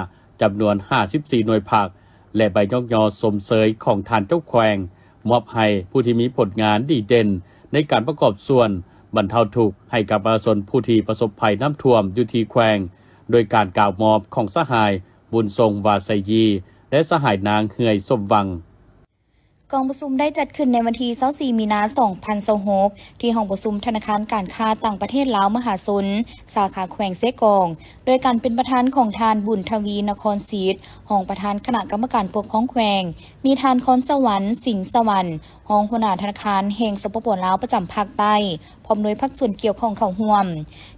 ຈຳນວນຫ້າສິບສີ່ໜ່ວຍພັກ ແລະ ໃບຍ້ອງຍໍຊົມເຊີຍຂອງທ່ານເຈົ້າແຂວງ ມອບໃຫ້ຜູ້ທີ່ມີຜົນງານດີເດັ່ນໃນການປະກອບສ່ວນບັນເທົາທຸກໃຫ້ກັບປະຊາຊົນຜູ້ທີ່ປະສົບໄພນ້ຳຖ້ວມຢູ່ທີ່ແຂວງ, ໂດຍການກ່າວມອບຂອງສະຫາຍ ບຸນຊົງ ວາໄຊຢີ ແລະ ສະຫາຍນາງ ເຮືອຍ ສົມຫວັງ. ກອງປະຊຸມໄດ້ຈັດຂຶ້ນໃນວັນທີຊາວສີ່ມີນາສອງພັນຊາວຫົກ ທີ່ຫ້ອງປະຊຸມທະນາຄານການຄ້າຕ່າງປະເທດລາວມະຫາຊົນ ສາຂາແຂວງເຊກອງ ໂດຍການເປັນປະທານຂອງທ່ານ ບຸນທະວີ ນະຄອນສິດ ຮອງປະທານຄະນະກຳມະການປົກຄອງແຂວງ, ມີທ່ານ ຄອນສະຫວັນ ສິງສະຫວັນ ຮອງຫົວໜ້າທະນາຄານແຫ່ງ ສປປ ລາວ ປະຈຳພາກໃຕ້ ພ້ອມດ້ວຍພາກສ່ວນກ່ຽວຂ້ອງເຂົ້າຮ່ວມ,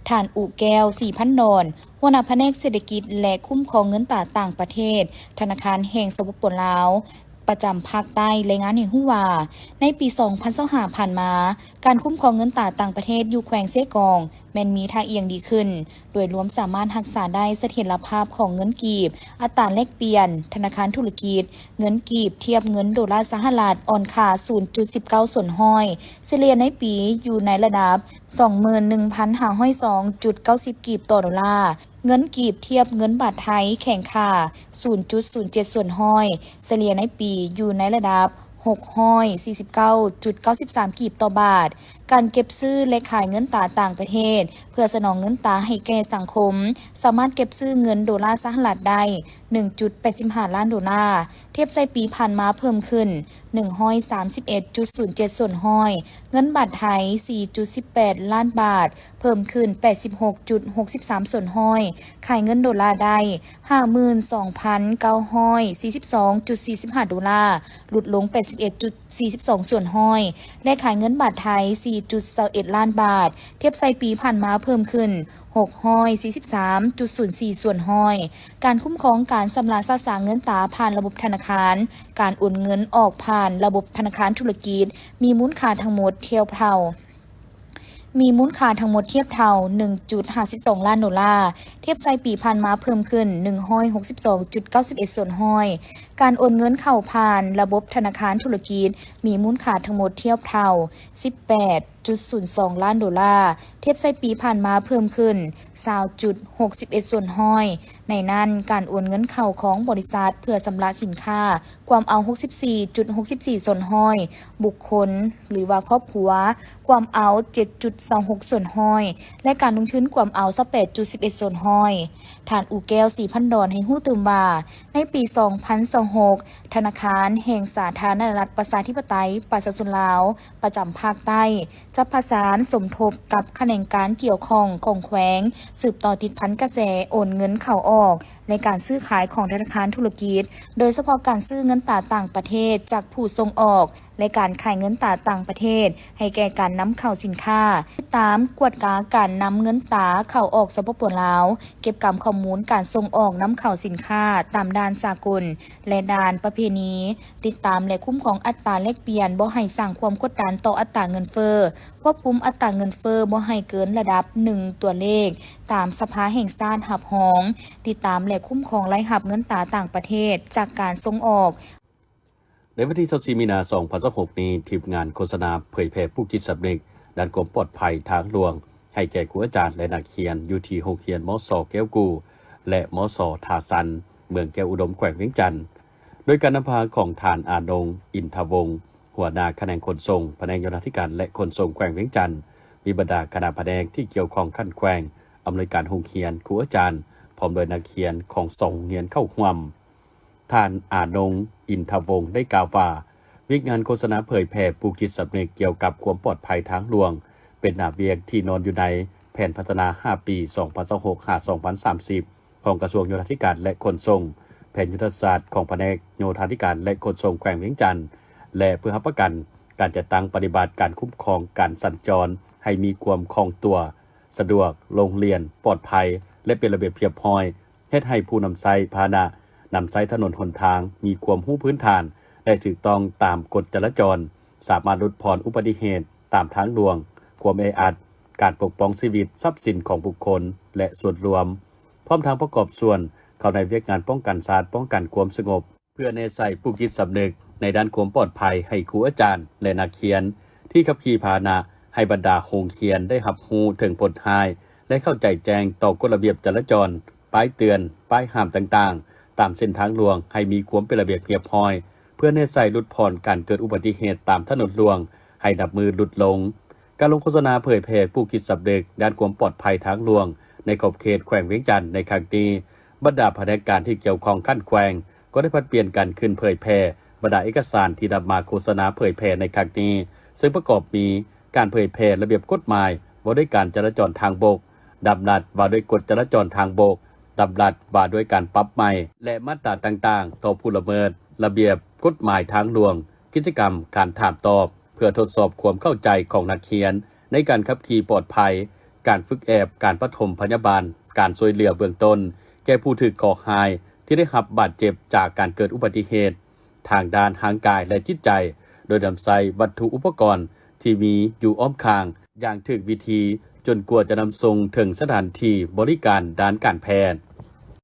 ທ່ານ ອຸແກ້ວ ສີພັນດອນ ຫົວໜ້າພະແນກເສດຖະກິດ ແລະ ຄຸ້ມຄອງເງິນຕາຕ່າງປະເທດ ທະນາຄານແຫ່ງ ສປປ ລາວ, ປະຈຳພາກໃຕ້ ລາຍງານໃຫ້ຮູ້ວ່າ ໃນປີສອງພັນຊາວຫ້າຜ່ານມາ, ການຄຸ້ມຄອງເງິນຕາຕ່າງປະເທດຢູ່ແຂວງເຊກອງ ແມ່ນມີທ່າອ່ຽງດີຂຶ້ນ, ໂດຍລວມສາມາດຮັກສາໄດ້ສະຖຽນລະພາບຂອງເງິນກີບ, ອັດຕາແລກປ່ຽນທະນາຄານທຸລະກິດ, ເງິນກີບທຽບເງິນໂດລາສະຫະລັດອ່ອນຄ່າສູນຈຸດສິບເກົ້າສ່ວນຮ້ອຍ, ສະເລ່ຍໃນປີຢູ່ໃນລະດັບສອງໝື່ນໜຶ່ງພັນຫ້າຮ້ອຍສອງຈຸດເກົ້າສິບກີບຕໍ່ໂດລາ, ເງິນກີບທຽບເງິນບາດໄທແຂງຄ່າສູນຈຸດສູນເຈັດສ່ວນຮ້ອຍ, ສະເລ່ຍໃນປີຢູ່ໃນລະດັບຫົກຮ້ອຍສີ່ສິບເກົ້າຈຸດເກົ້າສິບສາມກີບຕໍ່ບາດ. ການເກັບຊື້ ແລະ ຂາຍເງິນຕາຕ່າງປະເທດ ເພື່ອສະໜອງເງິນຕາໃຫ້ແກ່ສັງຄົມ ສາມາດເກັບຊື້ເງິນໂດລາສະຫະລັດໄດ້ໜຶ່ງຈຸດແປດສິບຫ້າລ້ານໂດລາ, ທຽບໃສ່ປີຜ່ານມາເພີ່ມຂຶ້ນໜຶ່ງຮ້ອຍສາມສິບເອັດຈຸດສູນເຈັດສ່ວນຮ້ອຍ, ເງິນບາດໄທສີ່ຈຸດສິບແປດລ້ານບາດ ເພີ່ມຂຶ້ນແປດສິບຫົກຈຸດຫົກສິບສາມສ່ວນຮ້ອຍ, ຂາຍເງິນໂດລາໄດ້ຫ້າໝື່ນສອງພັນເກົ້າຮ້ອຍສີ່ສິບສອງຈຸດສີ່ສິບຫ້າໂດລາ, ຫຼຸດລົງແປດສິບເອັດຈຸດສີ່ສິບສອງສ່ວນຮ້ອຍ ແລະ ຂາຍເງິນບາດໄທສີ່ຈຸດຊາວເອັດລ້ານບາດ, ທຽບໃສ່ປີຜ່ານມາເພີ່ມຂຶ້ນຫົກຮ້ອຍສີ່ສິບສາມຈຸດສູນສີ່ສ່ວນຮ້ອຍ. ການຄຸ້ມຄອງການຊຳລະຊະຊາເງິນຕາຜ່ານລະບົບທະນາຄານ, ການໂອນເງິນອອກຜ່ານລະບົບທະນາຄານທຸລະກິດ ມີມູນຄ່າທັງໝົດທຽບເທົ່າ ມີມູນຄ່າທັງໝົດທຽບເທົ່າໜຶ່ງຈຸດຫ້າສິບສອງລ້ານໂດລາ, ທຽບໃສ່ປີຜ່ານມາເພີ່ມຂຶ້ນໜຶ່ງຮ້ອຍຫົກສິບສອງຈຸດເກົ້າສິບເອັດສ່ວນຮ້ອຍ. ການໂອນເງິນເຂົ້າຜ່ານລະບົບທະນາຄານທຸລະກິດ ມີມູນຄ່າທັງໝົດທຽບເທົ່າສິບແປດຈຸດສູນສອງລ້ານໂດລາ, ທຽບໃສ່ປີຜ່ານມາເພີ່ມຂຶ້ນຊາວຈຸດຫົກສິບເອັດສ່ວນຮ້ອຍ. ໃນນັ້ນ, ການໂອນເງິນເຂົ້າຂອງບໍລິສັດເພື່ອຊຳລະສິນຄ້າ ກວມເອົາຫົກສິບສີ່ຈຸດຫົກສິບສີ່ສ່ວນຮ້ອຍ, ບຸກຄົນ ຫຼືວ່າຄອບຄົວ ກວມເອົາເຈັດຈຸດຊາວຫົກສ່ວນຮ້ອຍ ແລະ ການລົງທຶນກວມເອົາຊາວແປດຈຸດສິບເອັດສ່ວນຮ້ອຍ. ທ່ານ ອູແກ້ວ ສີພັນດອນ ໃຫ້ຮູ້ຕື່ມວ່າ ໃນປີສອງພັນຊາວຫົກ ທະນາຄານແຫ່ງສາທາລະນະລັດ ປະຊາທິປະໄຕ ປະຊາຊົນລາວ ປະຈຳພາກໃຕ້ ຈະປະສານສົມທົບກັບຂະແໜງການກ່ຽວຂ້ອງຂອງແຂວງ ສືບຕໍ່ຕິດພັນກະແສໂອນເງິນເຂົ້າອອກ ແລະ ການຊື້ຂາຍຂອງທະນາຄານທຸລະກິດ, ໂດຍສະເພາະການຊື້ເງິນຕາຕ່າງປະເທດຈາກຜູ້ສົ່ງອອກ ແລະ ການຂາຍເງິນຕາຕ່າງປະເທດໃຫ້ແກ່ການນຳເຂົ້າສິນຄ້າ, ຕິດຕາມກວດກາການນຳເງິນຕາເຂົ້າອອກ ສປປ ລາວ, ເກັບກຳຂໍ້ມູນການສົ່ງອອກນຳເຂົ້າສິນຄ້າຕາມດ່ານສາກົນ ແລະ ດ່ານປະເພນີ, ຕິດຕາມ ແລະ ຄຸ້ມຄອງອັດຕາແລກປ່ຽນບໍ່ໃຫ້ສ້າງຄວາມກົດດັນຕໍ່ອັດຕາເງິນເຟີ້, ຄວບຄຸມອັດຕາເງິນເຟີ້ບໍ່ໃຫ້ເກີນລະດັບໜຶ່ງຕົວເລກຕາມສະພາແຫ່ງຊາດຮັບຮອງ, ຕິດຕາມ ແລະ ຄຸ້ມຄອງລາຍຮັບເງິນຕາຕ່າງປະເທດຈາກການສົ່ງອອກ. ໃນວັນທີຊາວສີ່ມີນາ ສອງພັນຊາວຫົກນີ້, ທີມງານໂຄສະນາເຜີຍແຜ່ປູກຈິດສຳນຶກດ້ານຄວາມປອດໄພທາງຫຼວງ ໃຫ້ແກ່ຄູອາຈານ ແລະ ນັກຮຽນ ຢູ່ທີ່ໂຮງຮຽນ ມສ ແກ້ວກູ່ ແລະ ມສ ທ່າຊັນ ເມືອງແກ້ວອຸດົມ ແຂວງວຽງຈັນ, ໂດຍການນຳພາຂອງທ່ານ ອານົງ ອິນທະວົງ ຫົວໜ້າຂະແໜງຂົນສົ່ງ ພະແນກໂຍທາທິການ ແລະ ຂົນສົ່ງ ແຂວງວຽງຈັນ, ມີບັນດາຄະນະພະແນກທີ່ກ່ຽວຂ້ອງຂັ້ນແຂວງ, ອຳນວຍການໂຮງຮຽນ, ຄູອາຈານ ພ້ອມດ້ວຍນັກຮຽນຂອງສອງໂຮງຮຽນເຂົ້າຮ່ວມ. ທ່ານ ອານົງ ອິນທະວົງ ໄດ້ກ່າວວ່າ, ວຽກງານໂຄສະນາເຜີຍແຜ່ປູກຈິດສຳນຶກກ່ຽວກັບຄວາມປອດໄພທາງຫຼວງ ເປັນໜ້າວຽກທີ່ນອນຢູ່ໃນແຜນພັດທະນາຫ້າປີ ສອງພັນຊາວຫົກ ຫາ ສອງພັນສາມສິບ ຂອງກະຊວງໂຍທາທິການ ແລະ ຂົນສົ່ງ, ແຜນຍຸດທະສາດຂອງພະແນກໂຍທາທິການ ແລະ ຂົນສົ່ງ ແຂວງວຽງຈັນ ແລະ ເພື່ອຮັບປະກັນການຈັດຕັ້ງປະຕິບັດການຄຸ້ມຄອງການສັນຈອນໃຫ້ມີຄວາມຄ່ອງຕົວ, ສະດວກ, ໂລ່ງລ່ຽນ, ປອດໄພ ແລະ ເປັນລະບຽບຮຽບຮ້ອຍ, ເຮັດໃຫ້ຜູ້ນຳໃຊ້ພາຫະນະນຳໃຊ້ຖະໜົນຫົນທາງມີຄວາມຮູ້ພື້ນຖານ ແລະ ຖືກຕ້ອງຕາມກົດຈະລາຈອນ, ສາມາດຫຼຸດຜ່ອນອຸບັດຕິເຫດຕາມທາງຫຼວງ, ຄວາມແອອັດ, ການປົກປ້ອງຊີວິດ, ຊັບສິນຂອງບຸກຄົນ ແລະ ສ່ວນລວມ, ພ້ອມທັງປະກອບສ່ວນເຂົ້າໃນວຽກງານປ້ອງກັນຊາດ, ປ້ອງກັນຄວາມສະຫງົບ. ເພື່ອແນໃສ່ປູກຈິດສຳນຶກໃນດ້ານຄວາມປອດໄພໃຫ້ຄູອາຈານ ແລະ ນັກຮຽນທີ່ຂັບຂີ່ພາຫະນະ, ໃຫ້ບັນດາໂຮງຮຽນໄດ້ຮັບຮູ້ເຖິງຜົນຮ້າຍ ແລະ ເຂົ້າໃຈແຈ້ງຕໍ່ກົດລະບຽບຈະລາຈອນ, ປ້າຍເຕືອນ, ປ້າຍຫ້າມຕ່າງໆ ຕາມເສັ້ນທາງຫຼວງໃຫ້ມີຄວາມເປັນລະບຽບຮຽບຮ້ອຍ, ເພື່ອແນໃສ່ຫຼຸດຜ່ອນການເກີດອຸບັດຕິເຫດຕາມຖະໜົນຫຼວງໃຫ້ນັບມື້ຫຼຸດລົງ. ການລົງໂຄສະນາເຜີຍແຜ່ປູກຈິດສຳນຶກດ້ານຄວາມປອດໄພທາງຫຼວງໃນຂອບເຂດແຂວງວຽງຈັນໃນຄັ້ງນີ້, ບັນດາພະແນກການທີ່ກ່ຽວຂ້ອງຂັ້ນແຂວງ ກໍໄດ້ຜັດປ່ຽນກັນຂຶ້ນເຜີຍແຜ່ບັນດາເອກະສານທີ່ນຳມາໂຄສະນາເຜີຍແຜ່ໃນຄັ້ງນີ້, ເຊິ່ງປະກອບມີ ການເຜີຍແຜ່ລະບຽບກົດໝາຍວ່າດ້ວຍການຈະລາຈອນທາງບົກ, ດຳລັດວ່າດ້ວຍກົດຈະລາຈອນທາງບົກ, ດຳລັດວ່າດ້ວຍການປັບໃໝ ແລະ ມາດຕາຕ່າງໆ ຕໍ່ຜູ້ລະເມີດລະບຽບກົດໝາຍທາງຫຼວງ, ກິດຈະກຳການຖາມຕອບ ເພື່ອທົດສອບຄວາມເຂົ້າໃຈຂອງນັກຮຽນໃນການຂັບຂີ່ປອດໄພ, ການຝຶກແອບ, ການປະຖົມພະຍາບານ, ການຊ່ວຍເຫຼືອເບື້ອງຕົ້ນແກ່ຜູ້ຖືກເຄາະຮ້າຍທີ່ໄດ້ຮັບບາດເຈັບຈາກການເກີດອຸບັດຕິເຫດ, ທາງດ້ານຮ່າງກາຍ ແລະ ຈິດໃຈ ໂດຍນຳໃຊ້ວັດຖຸອຸປະກອນທີ່ມີຢູ່ອ້ອມຂ້າງຢ່າງຖືກວິທີ ຈົນກວ່າຈະນຳສົ່ງເຖິງສະຖານທີ່ບໍລິການດ້ານການແພດ.